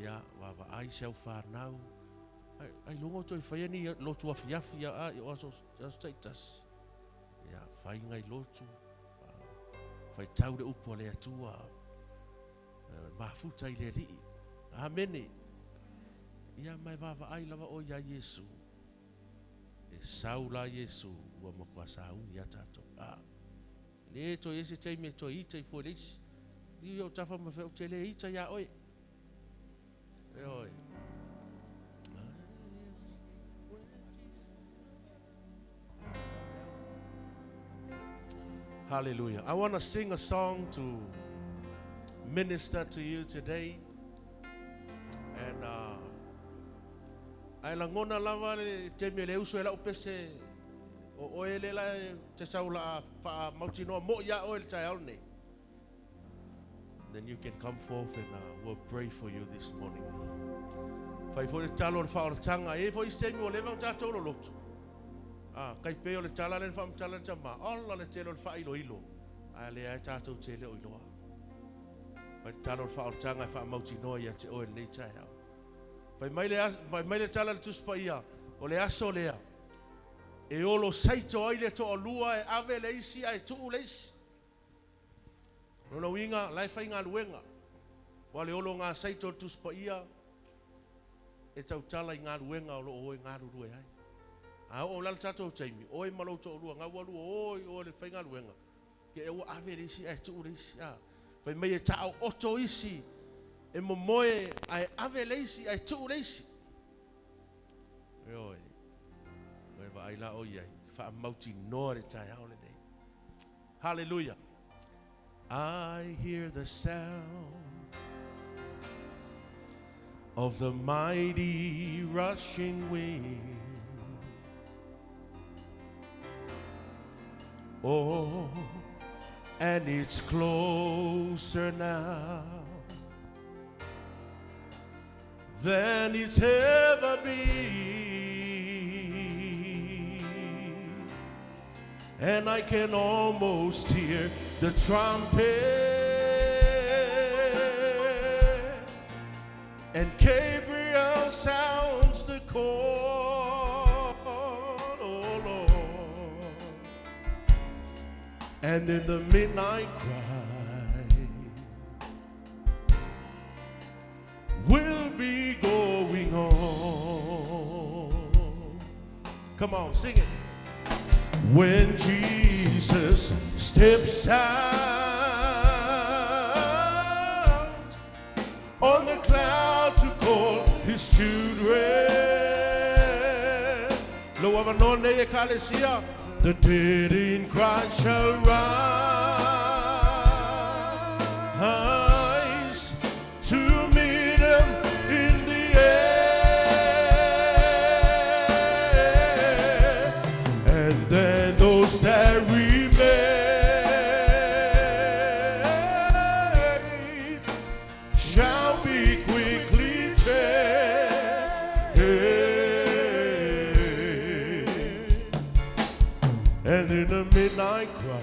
ia, vaavaai si au fanau. Ai, ai luga o toe faia ni lotu afiafi a, o aso, aso taitasi. Ia, fai ngai lotu, faitau le upu a le Atua, mafuta i le Alii. Amene. Ia, ma e vaavaai lava oe iā Iesu. E sau la Iesu, ua matua sauni a tatou. A. Le toe i ai se taimi e toe ita ifo i le isi. I ou tafa ma fai, ou te le ita iā oe. Ioe. Hallelujah. I want to sing a song to minister to you today. And ae lagona lava le taimi e le uso e lau pese o oe le la e te sau la faamautinoa mo iā oe le taeao lenei. Then you can come forth and we'll pray for you this morning. Fai foi le talo o le faaolataga. E i ai foi isi taimi ua leva ona tatou lolotu. A, tai pei o le tala lea na faamatala e le tama, ola le tele o le faailoilo, ae lea e tatou te le o iloa. Fai le tala o le faaolataga e faamautinoa ia te oe lenei taeao. Fai mai le, fai mai le tala a le Tusi Paia, o le aso lea, e olo saito ai le toalua e ave le isi ae tuu le isi. O lona uiga, la e faigaluega. Aua o le olo saito o le Tusi Paia, e tautala i galuega o lo o o e galulue ai. A oo la le tatou taimi, oe ma lou toalua, gau alu o i o le faigaluega, ke e ua ave le isi ae tuu le isi. A. Fai mai e taooto isi, e momoe ae ave le isi ae tuu le isi. Ioe. Oe vaai la o iai, faamautinoa le taeao lenei. Hallelujah. I hear the sound of the mighty rushing wind. Oh, and it's closer now than it's ever been. And I can almost hear the trumpet and Gabriel sounds the call, oh Lord. And in the midnight cry, we'll be going on. Come on, sing it. When Jesus steps out on the cloud to call his children, Lo avanoa e ekalesia, the dead in Christ shall rise to meet him in the air. And then those that remain shall be quickly changed. And in the midnight cry,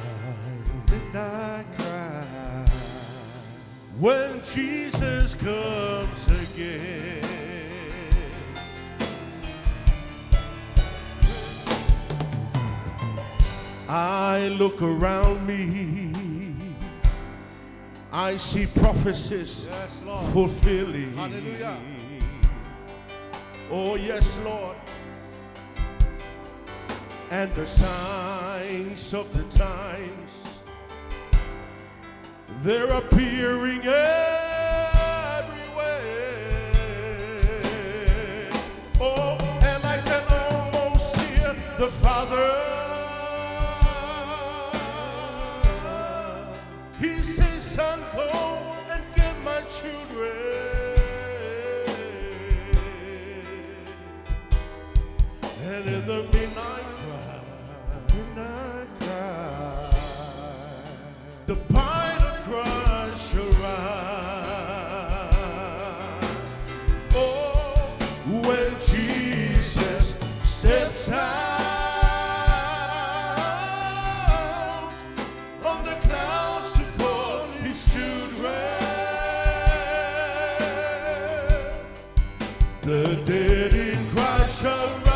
Midnight cry. when Jesus comes again. I look around me, I see prophecies Yes, Lord. fulfilling. Hallelujah. Oh, yes, Lord. And the signs of the times, they're appearing everywhere. Oh, and I can almost hear the Father. He says, Son, go and get my children. And in the midnight cry, Midnight cry. the bride of Christ shall rise. Oh, when Jesus steps out on the clouds to call his children, the dead in Christ shall rise.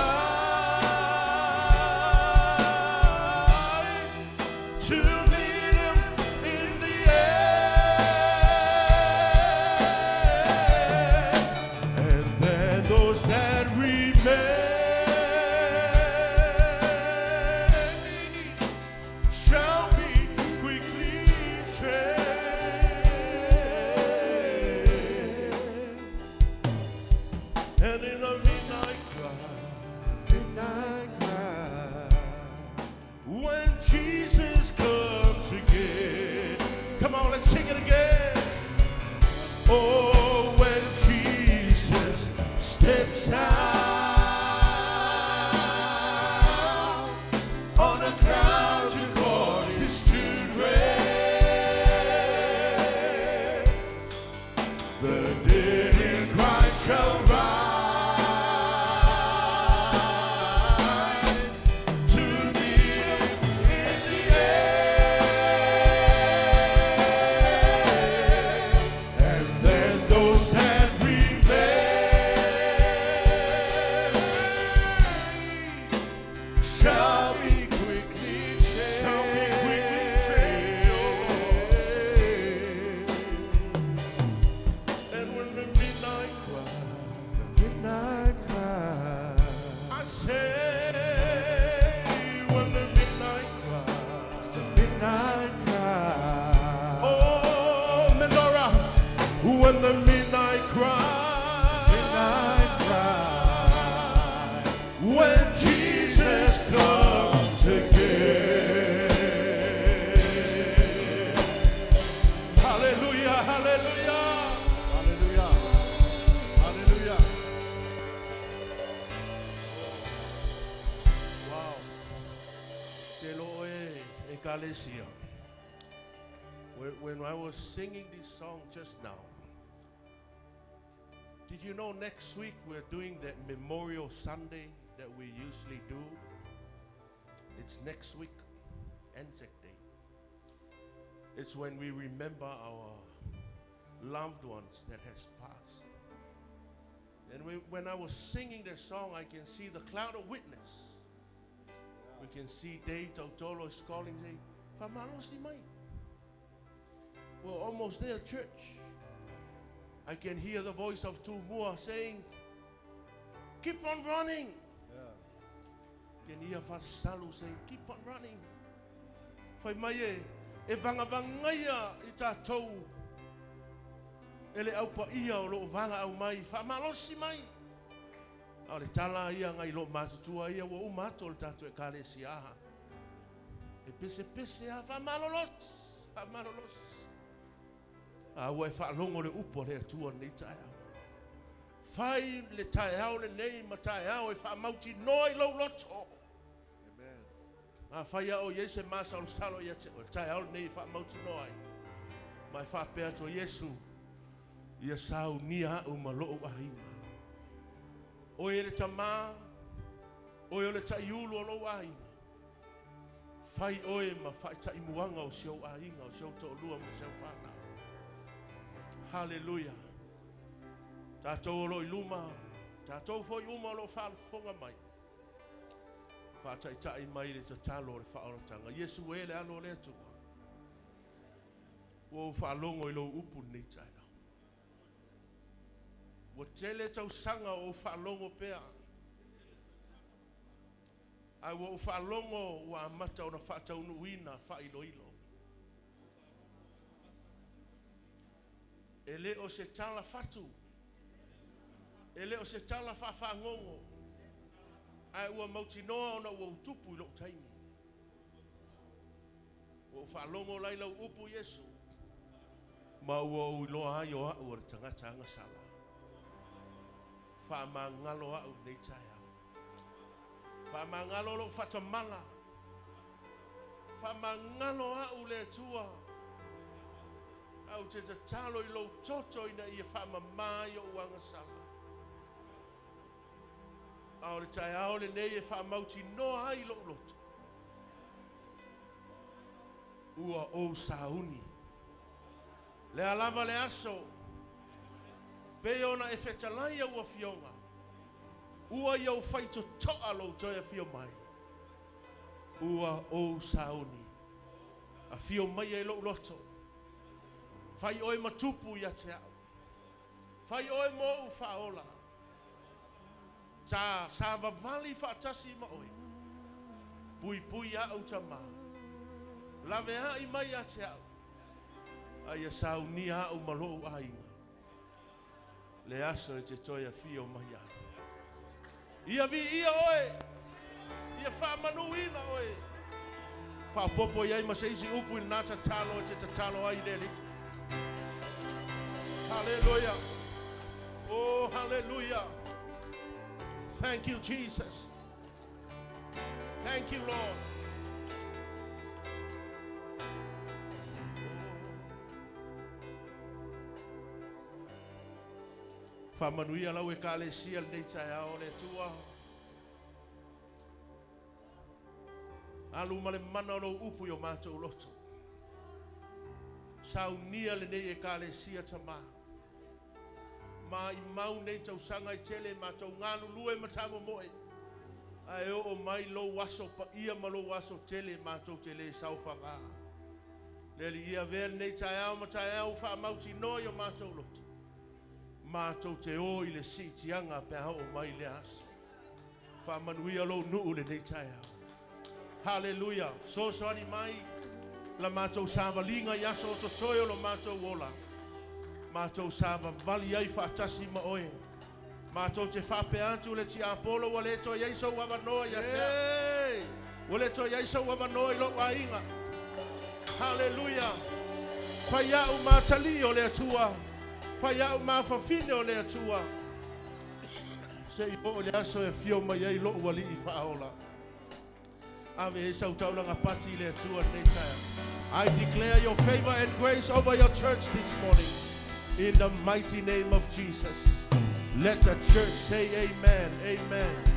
When Jesus comes again. Hallelujah, hallelujah. Hallelujah. Hallelujah. Wow. Te lo e, ekalesia. When I was singing this song just now, did you know next week we're doing that Memorial Sunday that we usually do? It's next week, Anzac Day. It's when we remember our loved ones that has passed. And when I was singing the song, I can see the cloud of witness. We can see Dave Tautolo is calling, saying, Famalosi mai. We're almost there, church. I can hear the voice of Tumua saying, keep on running. Yeah. Can hear Fasalu saying, keep on running. Fai mai e, e vangavangaia i tātou e le aupa ia o loo vala au mai, whaamalosi mai. A o le tala ia ngai lo matutua ia ua uma atu o le tātou ekalesia aha. E pese pese a whaamalolos, whaamalolos. A ua e whaalongo le upo le atua nei taeao. Fai le taeao le nei ma taeao e whaamauti noa i lau loto. Amen. A whai o Yesu masa o salo ia te o taeao le nei e whaamauti noa ai. Mai whaapea to Yesu ia sau nia au ma loo ahinga. O e le tamā, o e o le taiulu o lou ahinga. Fai oe ma whai tai muanga o si au ahinga, o si au to'olua ma si au whanau. Hallelujah. Tātou o lo i luma, tātou foi uma o lo whaalafonga mai. Whaataitai mai le tatalo o le whaoratanga. Yesu e le alo o le atua. Ua ou whaalongo i lou upu nei taeao. Ua tele tausaga o ou whaalongo pea. Ai ua ou whaalongo ua amata ona whaataunuuina whailoilo. E le o se tala fatu. E le o se tala whaawhangongo. Ai ua mautinoa ona ua utupu i lou taimi. Ua ou whaalongo lai lau upu Yesu. Ma ua ou iloa ai o au o le tagata agasala. Whaamangalo au nei taeao. Whaamangalo lou whatamala. Whaamangalo au le atua. Au te tatalo i lou toto ina ia whaamama i o agasala. A o le taeao le nei e whaamauti noa ai lou loto. Ua ou sauni. Le alava le aso. Pe ona e fetalai au afioga. Ua i au whaitotoa lou toe afio mai. Ua ou sauni. Afio mai e lou loto. Fai oe matupu ia te au. Fai oe mo u whaola. Ta sa vavali whaatasi ma oe. Pui pui a au tama. Lave ai mai a te au. Ai a saunia au malo ainga. Le aso e te toe afio mai ai. Ia vi ia oe. Ia whaamanuina oe. Whaapopo iai ma se isi upu i nā tatalo e te tatalo ai le alii. Hallelujah. Oh, hallelujah. Thank you, Jesus. Thank you, Lord. Whaamanuia lau ekalesia lenei taeao le Atua. Alu ma le mana o lou upu i o mātou loto. Saunia lenei ekalesia tamā. Ma i mau nei tausaga i tele mātou ngalulue ma tāmomoe. A e oo mai lou aso pa ia ma lou aso tele mātou te le saofagā. Le ali ia vea lenei taeao ma taeao whaamauti noa i o mātou loto. Mātou te o i le siitianga pe a o mai le aso. Whaamanuia lou nuu le nei taeao. Hallelujah. Sosoani mai la mātou savalinga i aso o totoe o lo mātou ola. Mātou savavali ai whaatasi ma oe. Matou te faapea atu le tiapolo ua le toe i ai sou avanoa ia te au. Hey. Ua le toe i ai sou avanoa i lou aiga. Haleluia. Fai au ma atalii o le Atua. Fai au ma afafine o le Atua. Se i oo i le aso e afio mai ai lou alii faaola. Ave ai sau taulaga pati i le Atua lenei taeao. I declare your favor and grace over your church this morning. In the mighty name of Jesus. Let the church say amen. Amen.